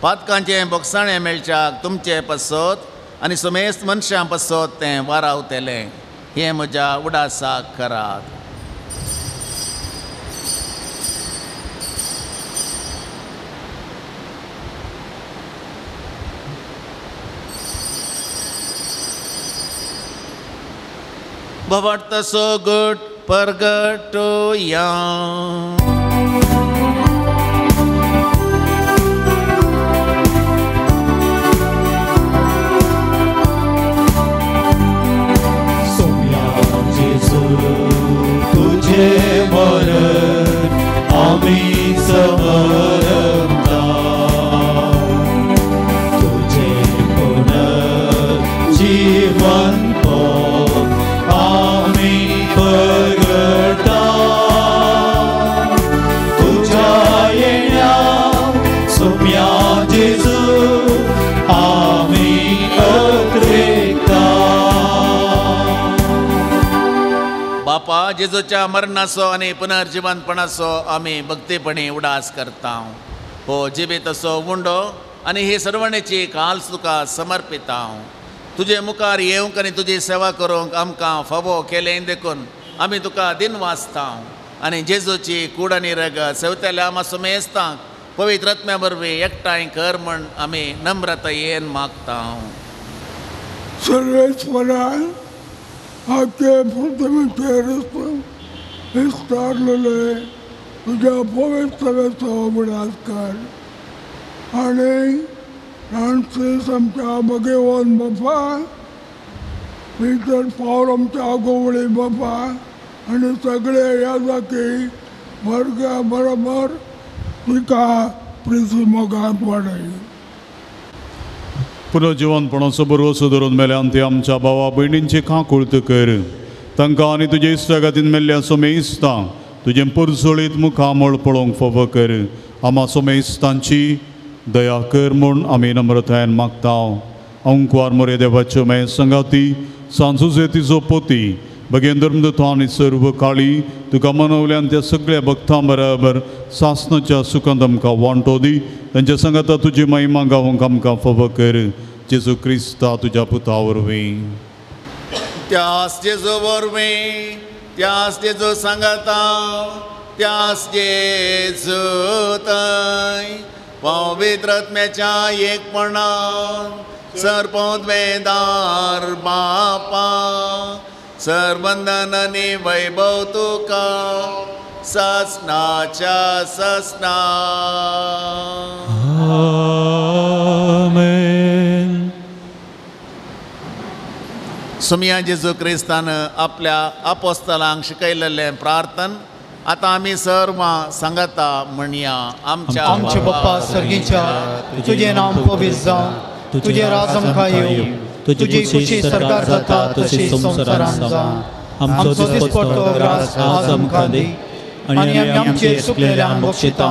पातकांचें बोगसाणें मेळच्याक तुमचे पासत आनी समेस्त मनशां पासत तें वारावतलें. हें म्हज्या उडासाक करात. भवार्थ सगट परगटोया. सोम्या जेजू तुझे मरण आमी समरता, तुझे पुनर्जीवन आमी परगटा. तुझ्या येण्या सोम्या जेजू आमी अत्रेता. बापा, जेजूच्या मरणाचो आनी पुनर्जिवनपणाचो आमी भक्तीपणी उडास करता. हो जिबीत असो उंडो आनी ही सर्वणेची काल्स तुका समर्पिता. तुजे मुखार येवंक आनी तुजी सेवा करूंक आमकां फावो केलें देखून आमी तुका दिन वाचता. आनी जेजूची कूड आनी रगत सेवतल्या आमा सुमेस्तांक पवित्र आत्म्या वरवीं एकठांय कर म्हण आमी नम्रतायेन मागता. सर्वेस्परान आमचे पृथ्वीचेर विस्तारलेले तुज्या पवित्रतेचो उगडास कर आनी फ्रांसीस आमच्या भगेवन बापा, पिटर पावल आमच्या गोवळी बापा आनी सगळे ह्या जाती वर्गा बरोबर तिका प्रिती मोगांत वाडय. पुनर्जिवनपणाचो भरवसो धरून मेल्यान ती आमच्या भावा भयणींची काकुळत कर. तांकां आनी तुजे इश्टागतीन मेल्ल्या सोमेस्तांक तुजें पुरसोळीत मुखामळ पळोवंक फावो कर. आमा सोमेस्तांची दया कर म्हूण आमी नम्रतायेन मागता. अंकवार मोरे देवाच्यो मे संगाती सांजुजे तिजो पोती बगेन धर्मदूत आनी सर्व काळी तुका मनवल्यान त्या सगळ्या भक्तां बराबर सासनाच्या सुखांत आमकां वांटो दी. तांच्या सांगाता तुजी महिमा गावंक आमकां फावो कर, जेजू क्रिस्ता तुज्या पुता वरवीं. त्यास जेजू वरवीं, त्यास जेजू सांगाता, त्यास जेजू थंय पवित्र आत्म्याच्या एकपणान सर्पोद्वेदार बापा सरबंधन आनी वैभव तुका ससनाच्या ससना. आमेन. सुमिया जेजू क्रिस्तान आपल्या आपोस्तलांक शिकयलेलें प्रार्थन आतां आमी सर्वां सांगता म्हणया. आमच्या आमच्या बाप्पा सर्गीच्या, तुजें नांव पवित्र जावं, तुजें राज आमकां येवं, तुजी खुशी सरकार जाता तशी संवसारांत जावं. आमचो दिसपट्टो ग्रास आज आमकां दी आनी आमी आमचे चुकलेल्यांक बक्षिता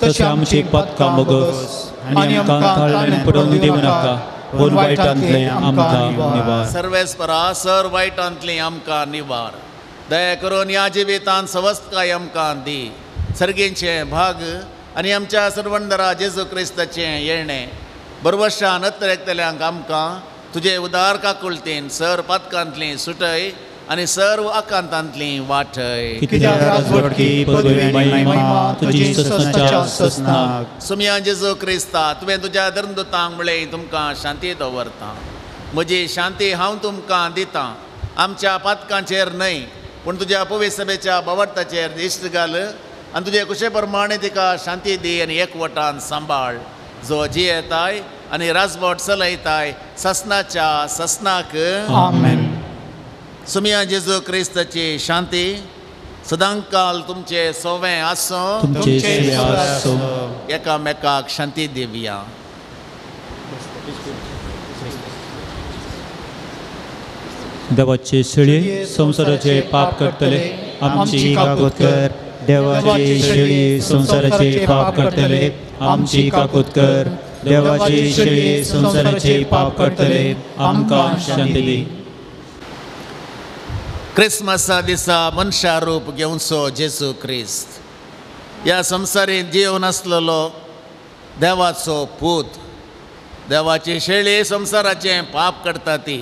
तशें आमची पातकां भोगस आनी आमकां ताळमेळ पडोवन दिवं नाका, पूण वायटांतलें आमकां निवार. सर्वेस्परा सर वायटांतलें आमकां निवार. दया करून ह्या जिवितांत सवस्तकाय आमकां दी. सर्गींचें भाग आनी आमच्या सर्वंदरा जेजू क्रिस्ताचें येणें बरवशान अत्रेकतल्यांक आमकां तुजे उदार काकुळतेन सर पातकांतली सुटय आनी सर्व आकांतांतली वाटय. सुमिया जेजू क्रिस्ता, तुवें तुज्या धर्मदूतांक म्हळें तुमकां शांती दवरता, म्हजी शांती हांव तुमकां दितां. आमच्या पातकांचेर न्हय पूण तुज्या पवित्र सभेच्या भावार्थाचेर दिश्ट घाल आनी तुजे कुशे प्रमाणे तिका शांती दी आनी एकवटान सांबाळ, जो जियेताय आनी राजवट चलयताय ससनाच्या ससनाक. आमेन. सुमिया जेजू क्रिस्ताची शांती सदांकाल तुमचे सोवें आसूं. एकामेकाक शांती दिवया. देवाचे शेळी संवसाराचे पाप करतले आमची काकूत कर. देवाची शेळी संवसाराचे पाप करतले आमची काकूत कर. देवाची शेळी संवसाराचे पाप करतले आमकां शांती दी. क्रिसमसा दिसा मनशा रूप घेवचो जेजू क्रिस्त ह्या संवसारींत जिवन आसलेलो देवाचो पूत. देवाची शेळी संवसाराचें पाप करता ती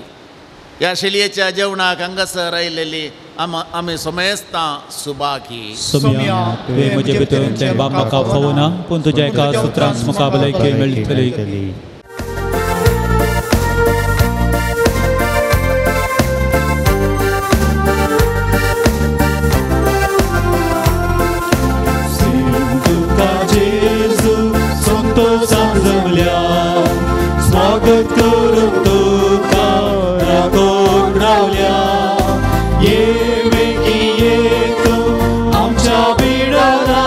ह्या शेळयेच्या जेवणाक हांगासर आयलेली आमी समेस्तां सुबाकी. सोम्या, तुवें म्हजे भितर तें बाप म्हाका फावना, पूण तुज्या एका सुत्रांत म्हाका भलायकी मेळटली. स्वागत करूंक तुका राखून रावल्या, ये वेगीं ये तूं आमच्या बिडारा,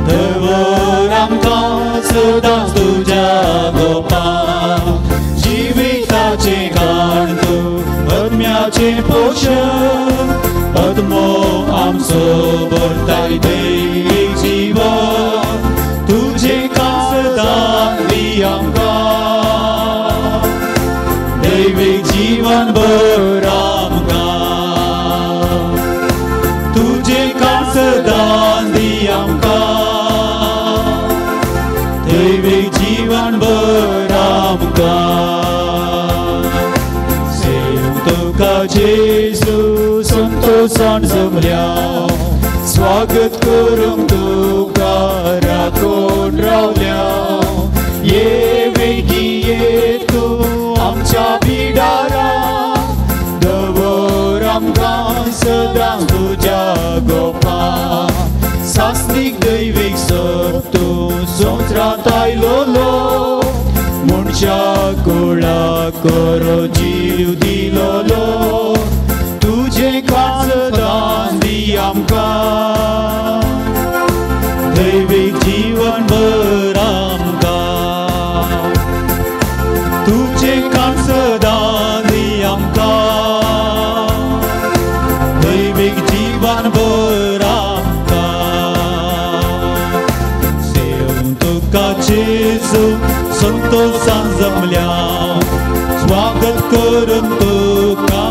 दवर आमकां सदांच तुज्या गोपां. जिविताचें काण तूं आत्म्याचें पोशण, आत्मो आमचो भरताय दैवीक जिवन, तुजें कांसदान दी आमकां दैवीक जीवन भर आमकां, तुजें कांसदान दी आमकां दैवीक जीवन भर आमकां. सेवूंक तुका जेजू संतोशान जमल्या, स्वागत करूंक तुका राखून रावल्या, ये वेगीं ये तूं आमच्या बिडारा, दवर आमकां सदांच तुज्या गोपां. सासणीक दैवीक सत तूं संवसारांत आयलोलो, मनशा कुळाक करो जीव दिलोलो, तुजें कांसदान दी आमकां दैवीक जीवन भर आमकां, तुजें कांसदान दी आमकां दैवीक जीवन भर आमकां. सेवूंक तुका जेजू संतोशान जमल्या, स्वागत करूंक तुका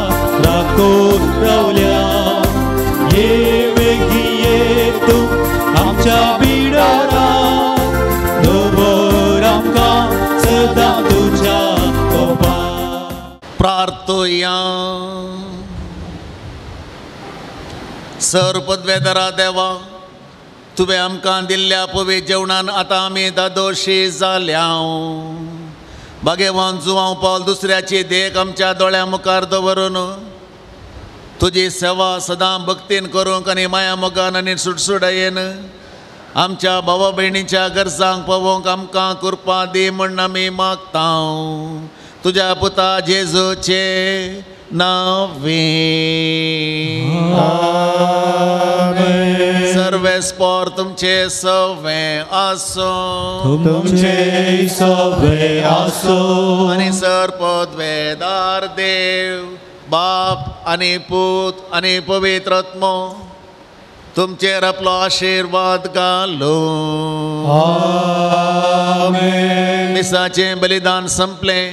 राखून सर पदवेदारा देवा, तुवें आमकां दिल्ल्या पवी जेवणान आतां आमी दादोशी जाल्या. भागेवान जुवांव पावल दुसऱ्याची देख आमच्या दोळ्या मुखार दवरून तुजी सेवा सदां भक्तीन करूंक आनी माया मोगान आनी सुटसुटायेन आमच्या भावा भयणीच्या गरजांक पावोवंक आमकां कृपा दी म्हूण आमी मागता. तुज्या पुता जेजूचे नावे. सर्वेस्पोर तुमचे सवे आसो, तुमचे सवे आसो. आनी सर पदवेदार देव बाप आनी पूत आनी पवित्र आत्मो तुमचेर आपलो आशिर्वाद घालो. आमेन. मिसाचें बलिदान संपलें.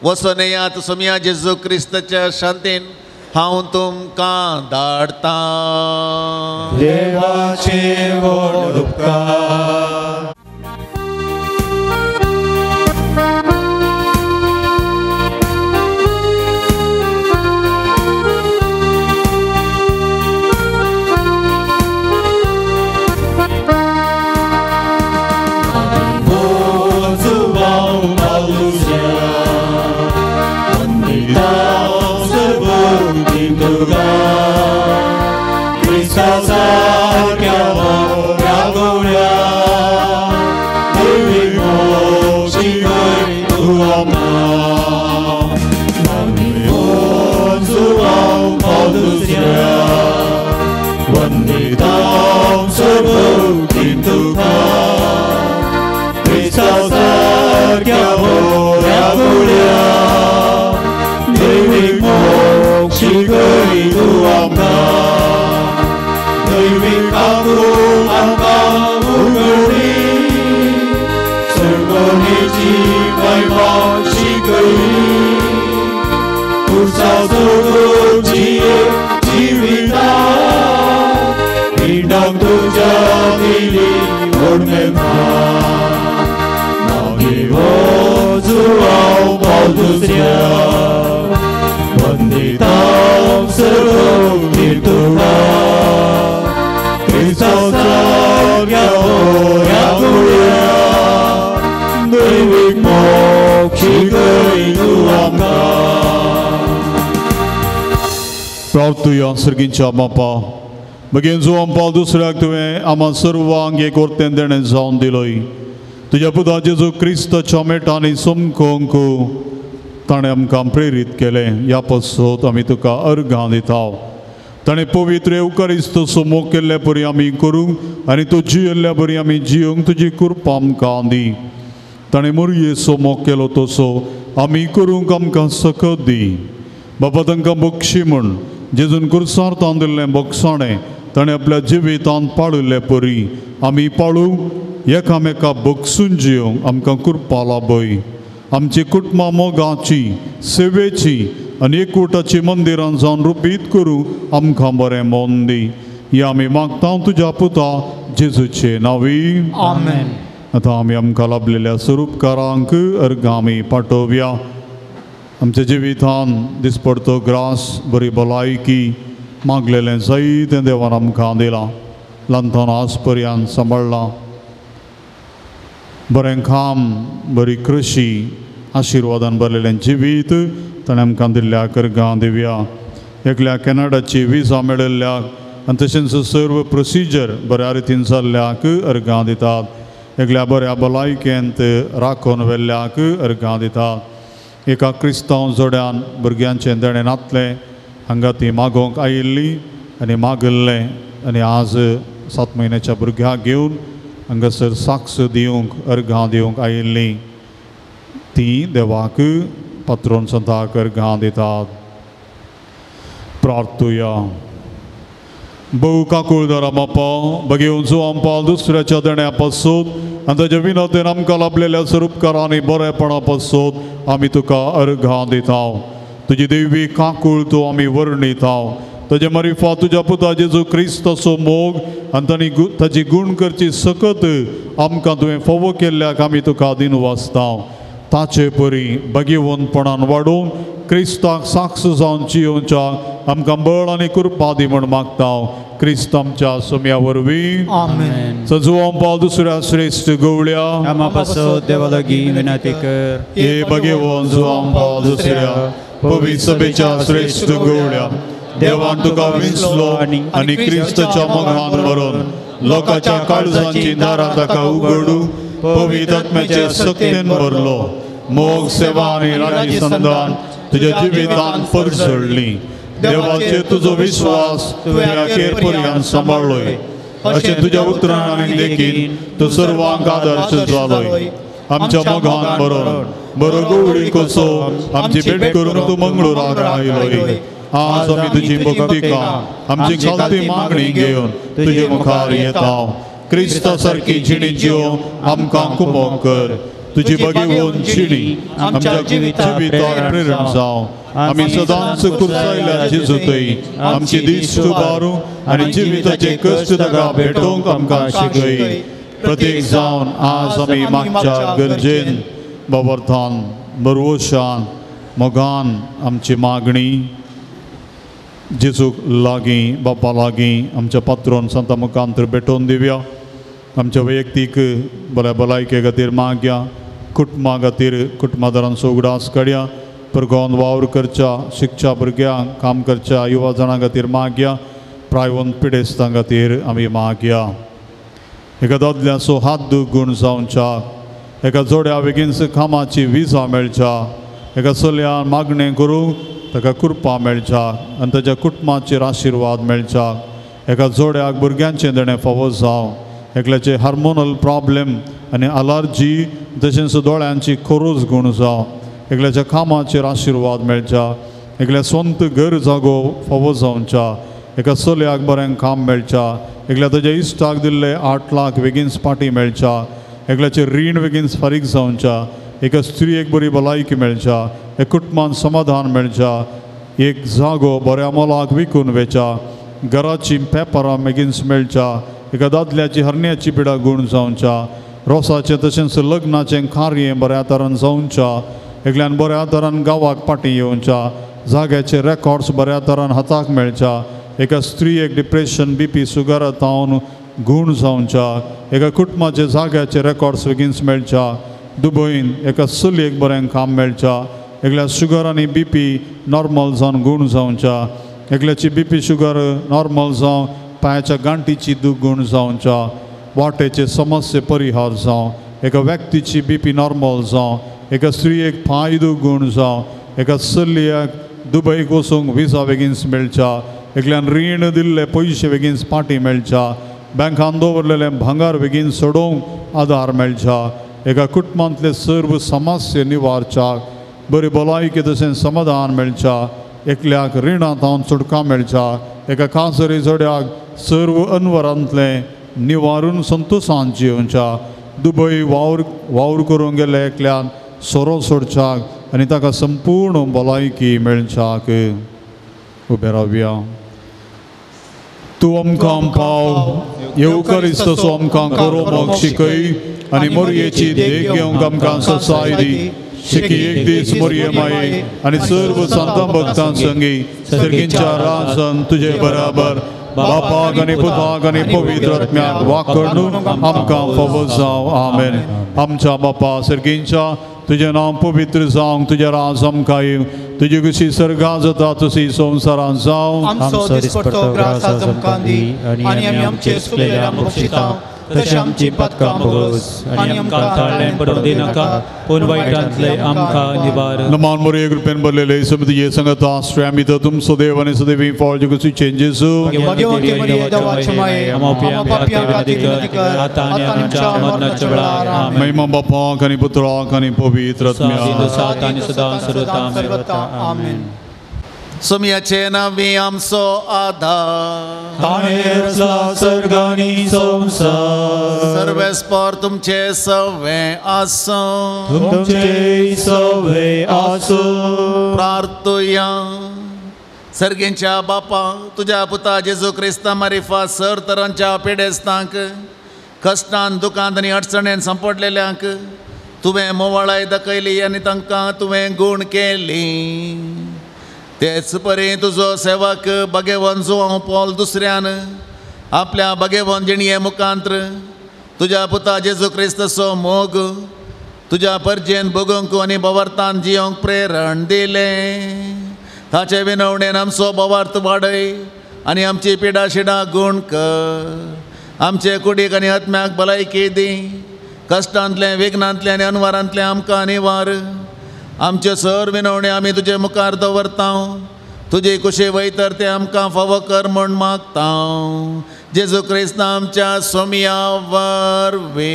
वचोन येयात सोमया जेजू क्रिस्ताच्या शांतीन हांव तुमकां धाडटा. देवाचे व्हड उपकार. प्रार्थुया सर्गींच्या बापा, मगेन जुवान पावल दुसऱ्याक तुवें आमा सर्वांक एक वर्तेन देणें जावन दिलोय. तुज्या पुता जेजू क्रिस्ताच्या मेटांनी समकोंक ताणें आमकां प्रेरीत केलें. ह्या पासत आमी तुका अर्घां दिता. ताणें पवित्र येवकारिस्त मोग केल्ले परी आमी करूंक आनी तूं जियेल्ल्या परी आमी जियोंक तुजी कृपा आमकां दी. ताणें मोरयेचो मोग केलो तसो आमी करूंक आमकां सकत दी. बाबा तांकां बक्षी म्हूण जेजून कुर्सार तांदिल्लें बक्षाणें ताणें आपल्या जिवितांत पाळिल्ले परी आमी पाळूंक एकामेका बक्षून जियोंक आमकां कृपा लाभय. आमची कुटुंबां मोगाची सेवेची आनी एकवटाची मंदिरां जावन रुपीत करूं आमकां बरें मन दी. हे आमी मागता तुज्या पुता जेजूचे नांवी. आमेन. आतां आमी आमकां लाभलेल्या स्वरूपकारांक अर्घां आमी पाठोवया. आमच्या जिवितान दिसपडतो ग्रास बरी भलायकी मागलेलें जायतें देवान आमकां दिलां. ल्हानपण आज पर्यंत सांबाळ्ळां. बरें काम बरी कृशी आशिर्वादान भरलेलें जिवीत ताणें आमकां दिल्ल्या अर्घां दिवया. एकल्या कॅनडाची विजा मेळिल्ल्याक आनी तशेंच सर्व प्रोसिजर बऱ्या रितीन जाल्ल्याक अर्घां दितात. एकल्या बऱ्या भलायकेंत राखून व्हेल्ल्याक अर्घां दितात. एका क्रिस्तांव जोड्यान भुरग्यांचें देणें नातलें हांगा ती मागोवंक आयिल्ली आनी मागिल्लें आनी आज 7 म्हयन्याच्या भुरग्याक घेवन हांगासर साक्ष दिवंक अर्घां दिवंक आयिल्लीं. ती देवाक पात्रोन संताक अर्घां दितात. प्रार्थुया. बहु काकुळदारा बापा, बगेवन जुवान पावल दुसऱ्याच्या देण्या पासून आनी ताच्या विनोदेन आमकां लाभलेल्या स्वरूपकारांनी बरेपणा पासून आमी तुका अर्घां दिता. तुजी देवी काकूळ तूं आमी वर्णिता. ताजे मारिफा तुज्या पुता जेजू क्रिस्ताचो मोग आनी ताणी ताजी गूण करची सकत आमकां तुवें फावो केल्ल्याक आमी तुका दिनवासता. ताचे परी भगेवंतपणान वाडोवन क्रिस्ताक साक्ष जावन जियोवच्याक आमकां बळ आनी कृपा दी म्हूण मागता क्रिस्त आमच्या सोम्या वरवीं आमेन. जुवांव पावल दुसऱ्या श्रेश्ठ गवळ्या आमा पासत देवा लागीं विनंती कर. हे भगेवन जुवांव पावल दुसऱ्या पवित्र सभेच्या श्रेश्ठ गवळ्या देवान तुका विंचलो आनी क्रिस्ताच्या मोगान भरून लोकांच्या काळजांची दारां ताका उगडू पवित्र आत्म्याचे शक्तीन भरलो. मोग सेवा आनी राजी संदान तुज्या जिवितान परजळ्ळी. देवाचेर तुजो विश्वास तुवें अखेर पर्यंत सांबाळ्ळोय. अशें तुज्या उतरान आनी देखीन तूं सर्वांक आदर्श जालोय. आमच्या मोगान भरून बरो गवळी कसो आमची भेट करूंक तूं मंगळूराक आयलोय. आज आमी तुजी भक्तिका आमची खालती मागणी घेवन तुजे मुखार येता. क्रिस्ता सारकी जिणी जिवन आमकां कुमोक कर. तुजी भगेवन जिणी आमच्या जिविताक प्रेरण जावं. आमी सदांच कुर्सायल्या जेजूतय आमची दीस उबारू आनी जिविताचे कश्ट ताका भेटोवंक आमकां शिकय. प्रत्येक जावन आज आमी मागच्या गरजेन बाबर्थान बरवशान मोगान आमची मागणी जेजूक लागीं बापा लागीं आमच्या पात्रोन सांता मुखांतर भेटोवन दिवया. आमच्या वैयक्तीक बऱ्या भलायके खातीर मागया. कुटुंबा खातीर कुटुंबादारांचो उगडास काडया. भुरगोन वावर करच्या शिकच्या भुरग्यांक काम करच्या युवा जाणां खातीर मागया. प्रायवंत पिडेस्तां खातीर आमी मागया. एका दादल्याचो हात दुगूण जावच्या एका जोड्या बेगीन कामाची विजा मेळच्या एका चलयान मागणें करूंक ताका कृपा मेळच्या आनी ताच्या कुटुंबाचेर आशिर्वाद मेळच्या. एका जोड्याक भुरग्यांचें देणें फावो जावं. एकल्याचे हार्मोनल प्रॉब्लेम आनी अलर्जी तशेंच दोळ्यांची खोरोज गूण जावं. एकल्याच्या कामाचेर आशिर्वाद मेळच्या. एकल्या स्वंत घर जागो फावो जावच्या. एका चलयाक बरें काम मेळच्या. एकल्या ताच्या इश्टाक दिल्ले 8 लाख बेगीन पाटी मेळच्या. एकल्याचें रीण बेगीन फारीक जावच्या. एका स्त्रियेक बरी भलायकी मेळच्या. एक कुटुंबान समाधान मेळच्या. एक जागो बऱ्या मोलाक विकून वेच्या. घराची पेपरां बेगीन मेळच्या. एका दादल्याची हरण्याची पिडा गूण जावच्या. रोसाचें तशेंच लग्नाचें कार्य बऱ्या तरान जावच्या. एकल्यान बऱ्या तरान गांवाक पाटी येवच्या. जाग्याचे रेकॉर्ड्स बऱ्या तरान हाताक मेळच्या. एका स्त्रियेक डिप्रेशन बीपी शुगर तावन गूण जावच्या. एका कुटुंबाचे जाग्याचे रेकॉर्ड्स बेगीन मेळच्या. दुबयन एका चलयेक बरें काम मेळच्या. एकल्या शुगर आनी बीपी नॉर्मल जावन गूण जावच्या. एकल्याची बीपी शुगर नॉर्मल जावं पांयाच्या गांठीची दुगूण जावच्या. वाटेचे समस्ये परिहार जावं. एका व्यक्तीची बीपी नॉर्मल जावं. एका स्त्रियेक पांय दुगूण जावं. एका चलयेक दुबयक वचूंक विजा बेगीन मेळच्या. एकल्यान रीण दिल्ले पयशे बेगीन पाटी मेळच्या. बँकान दवरलेलें भांगर बेगीन सोडोवंक आदार मेळच्या. एका कुटुंबांतले सर्व समस्ये निवारच्या. बरी भलायकी तशें समाधान मेळच्या. एकल्याक रिणां तावन सुटका मेळच्या. एका कांसरी जोड्याक सर्व अनवरांतलें निवारून संतोशान जियोवच्या. दुबय वावर वावर करूंक गेल्ले एकल्यान सोरो सोडच्याक आनी ताका संपूर्ण भलायकी मेळच्याक. उबे रावया. तूं आमकां पाव येवकारिस्तसो आमकां करोमक शिकय आनी मोरयेची देख घेवंक आमकां ससाय दी. शिकी एक दीस मोरये माये आनी सर्व संतां भक्तां संगी सर्गींच्या राजान तुजे बराबर बापाक आनी पुताक आनी पवित्र आत्म्याक वाकडून आमकां फावो जावं. आमेन. आमच्या बापा सर्गींच्या तुजें नांव पवित्र जावं. तुजें राज आमकां येवं. तुजी कशी सर्गां जाता तशी संवसारांत जावं. आमचो दिसपट्टो ग्रास आज आमकां दी आनी आमी आमचे चुकलेल्यांक बक्षिता तशें आमची पातकां भोगोस आनी आमकां ताळ्यान पडूंक दिनाका पूण वायटांतले आमकां निवार. नमान मोरये कृपेन भरलेले समितीचे संगत आश्रय तर तुमचो देव आनी सदैवी फळ जगूची चेंजेस महिमा बापाक आनी पुत्राक आनी पवित्र आत्म्याक. सोम्याचे नांवी आमचो आधार ताणें रचला सर्ग आनी संवसार. सर्वेस्पर तुमचे सवे आसूं. तुमचे सवे आसूं. प्रार्थुया. सर्गेंच्या बापा तुज्या पुता जेजू क्रिस्ता मारिफा सर तरांच्या पिडेस्तांक कश्टान दुकांत आनी अडचणेन सांपडलेल्यांक तुवें मोवाळाय दाखयली आनी तांकां तुवें गूण केली. तेच परी तुजो सेवक भगेवन जुवांव पॉल दुसऱ्यान आपल्या भगेवन जिणये मुखांत्र तुज्या पुता जेजू क्रिस्ताचो मोग तुज्या परजेन भोगूंक आनी भवार्थान जियोंक प्रेरण दिलें. ताचे विनवणेन आमचो भवार्थ वाडय आनी आमची पिडा शिडा गूण कर. आमचे कुडीक आनी आत्म्याक भलायकी दी. कश्टांतलें विघ्नांतलें आनी अनवारांतलें आमकां निवार. आमच्यो सर विनवणे आमी तुजे मुखार दवरता. तुजी कुशी वयतर तें आमकां फावो कर म्हूण मागता. जेजू क्रिस्त आमच्या सोमया वरवीं.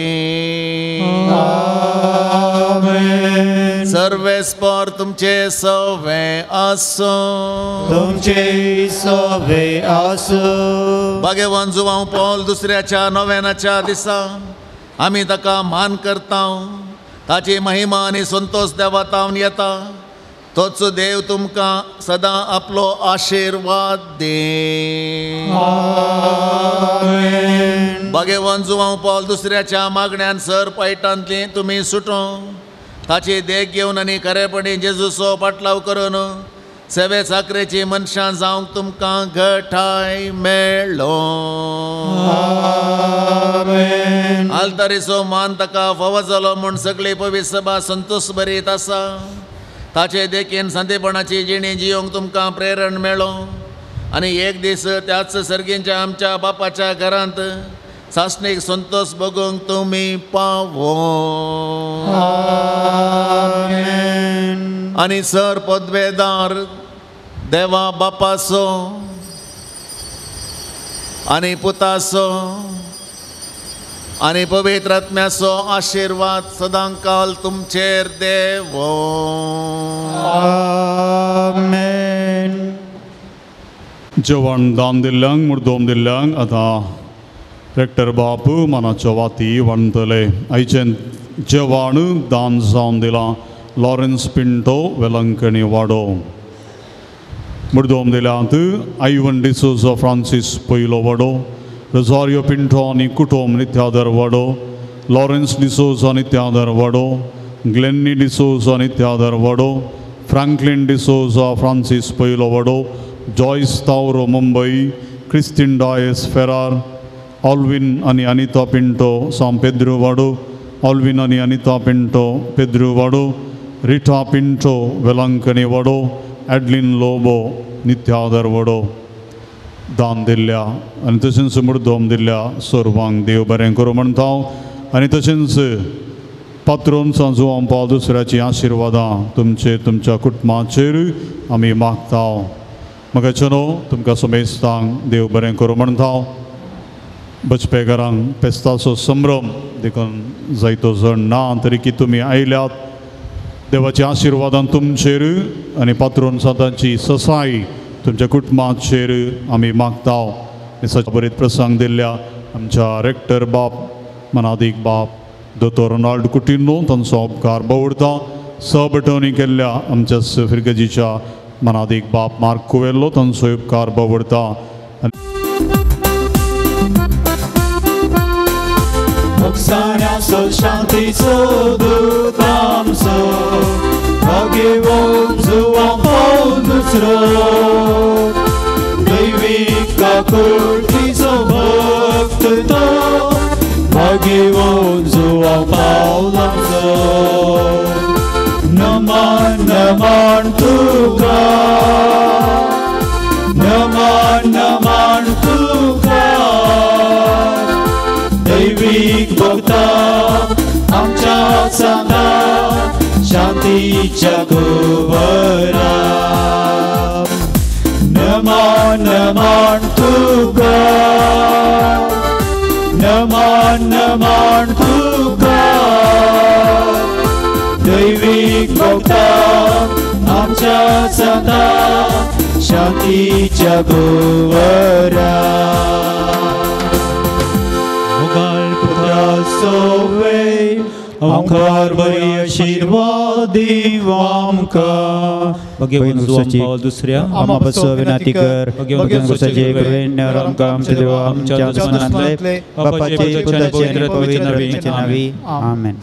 सर्वेस्पर तुमचे सवे आसूं. तुमचे सवे आसूं. भगवान जुवांव पॉल दुसऱ्याच्या नव्यानाच्या दिसा आमी ताका मान करता. ताची महिमा आनी संतोष देवा तावन येता. तोच देव तुमकां सदां आपलो आशिर्वाद दी. भगवान जुवांव पॉल दुसऱ्याच्या मागण्यान सर पायटांतली तुमी सुटो. ताची देख घेवन आनी खरेपणी जेजूचो पाटलाव करून सेवे साकरेची मनशां जावंक तुमकां घटाय मेळ्ळो. आल्तारीचो मान ताका फावो जालो म्हूण सगळी पवित्र सभा संतोष भरीत आसा. ताचे देखीन सांतेपणाची जिणी जियोंक तुमकां प्रेरण मेळो आनी एक दीस त्याच सर्गींच्या आमच्या बापाच्या घरांत सासणीक संतोष भोगूंक तुमी पावो. आनी सर पदवेदार देवा बापाचो आनी पुताचो आनी पवित्र आत्म्याचो आशिर्वाद सदांकाल तुमचेर देवो. आमेन. जेवण दान दिल्ल्यांक मुर्दोम दिल्ल्यांक आतां रेक्टर बाप मनाच्यो वाती वांटतले. आयचें जेवण दान जावन दिलां लॉरेन्स पिंटो वेलंकणी वाडो. मुर्दोम दिल्यांत आयवन डिसोजा फ्रांसीस पयलो वाडो, रोजारियो पिंटो आनी कुटुंब नित्यादर वाडो, लॉरेन्स डिसोजा नित्यादर वाडो, ग्लेन्नी डिसोजा नित्यादर वाडो, फ्रँकलिन डिसोजा फ्रांसीस पयलो वाडो, जॉयस तावरो मुंबई, क्रिस्तीन डायस फेरार, ऑल्विन आनी अनिता पिंटो सांग पेद्रू वाडो, ऑल्विन आनी अनिता पिंटो पेद्रू वाडो, रिटा पिंटो वेलंकणी वाडो, एडलिन लोबो नित्यादर वाडो. दान दिल्ल्या आनी तशेंच मुर्दोम दिल्ल्या सर्वांक देव बरें करूं म्हणटा. आनी तशेंच पात्रोन सांजू पाव दुसऱ्याची आशिर्वादां तुमचेर तुमच्या कुटुंबाचेर आमी मागता. म्हाका चलो तुमकां समेस्तांक देव बरें करूं म्हणटा. बचपेकारांक फेस्ताचो संभ्रम देखून जायतो जण ना तरी की तुमी आयल्यात. देवाच्या आशिर्वादान तुमचेर आनी पात्रोन सातांची ससाय तुमच्या कुटुंबाचेर आमी मागता. बरीत प्रसंग दिल्ल्या आमच्या रेक्टर बाप मनादीक बाप दोतोर रोनाल्ड कुटिन्हो तांचो उपकार बवडता. सहबटवणी केल्ल्या आमच्या फिरगजीच्या मनादीक बाप मार्क कुवेल्लो तांचो उपकार बवडता. शांतीचो दूत आमचो भगवान जुवांव पावल दुसरो दैवीक काकुळटीचो भक्त तो भगवान जुवांव पावल आमचो. नमन नमन तुका, नमन नमन तुका, दैवीक भक्ता आमच्या सांता शांतीच्या कुंवरा. नमन नमन तुका, नमन नमन तुका, दैवीक भक्ता आमच्या सांता शांतीच्या कुंवरा. सोवे ओंकार बरी आशीर्वाद दीव आमकां. भगवान जुवांव पावल दुसऱ्या आमा पासो विनंती कर. भगवान गुसाचे कृपेन आमकां आमच्या देवा आमच्या दुस्मानांतले बापाचे पुताचे आनी पवित्र आत्म्याचे नांवी आमेन.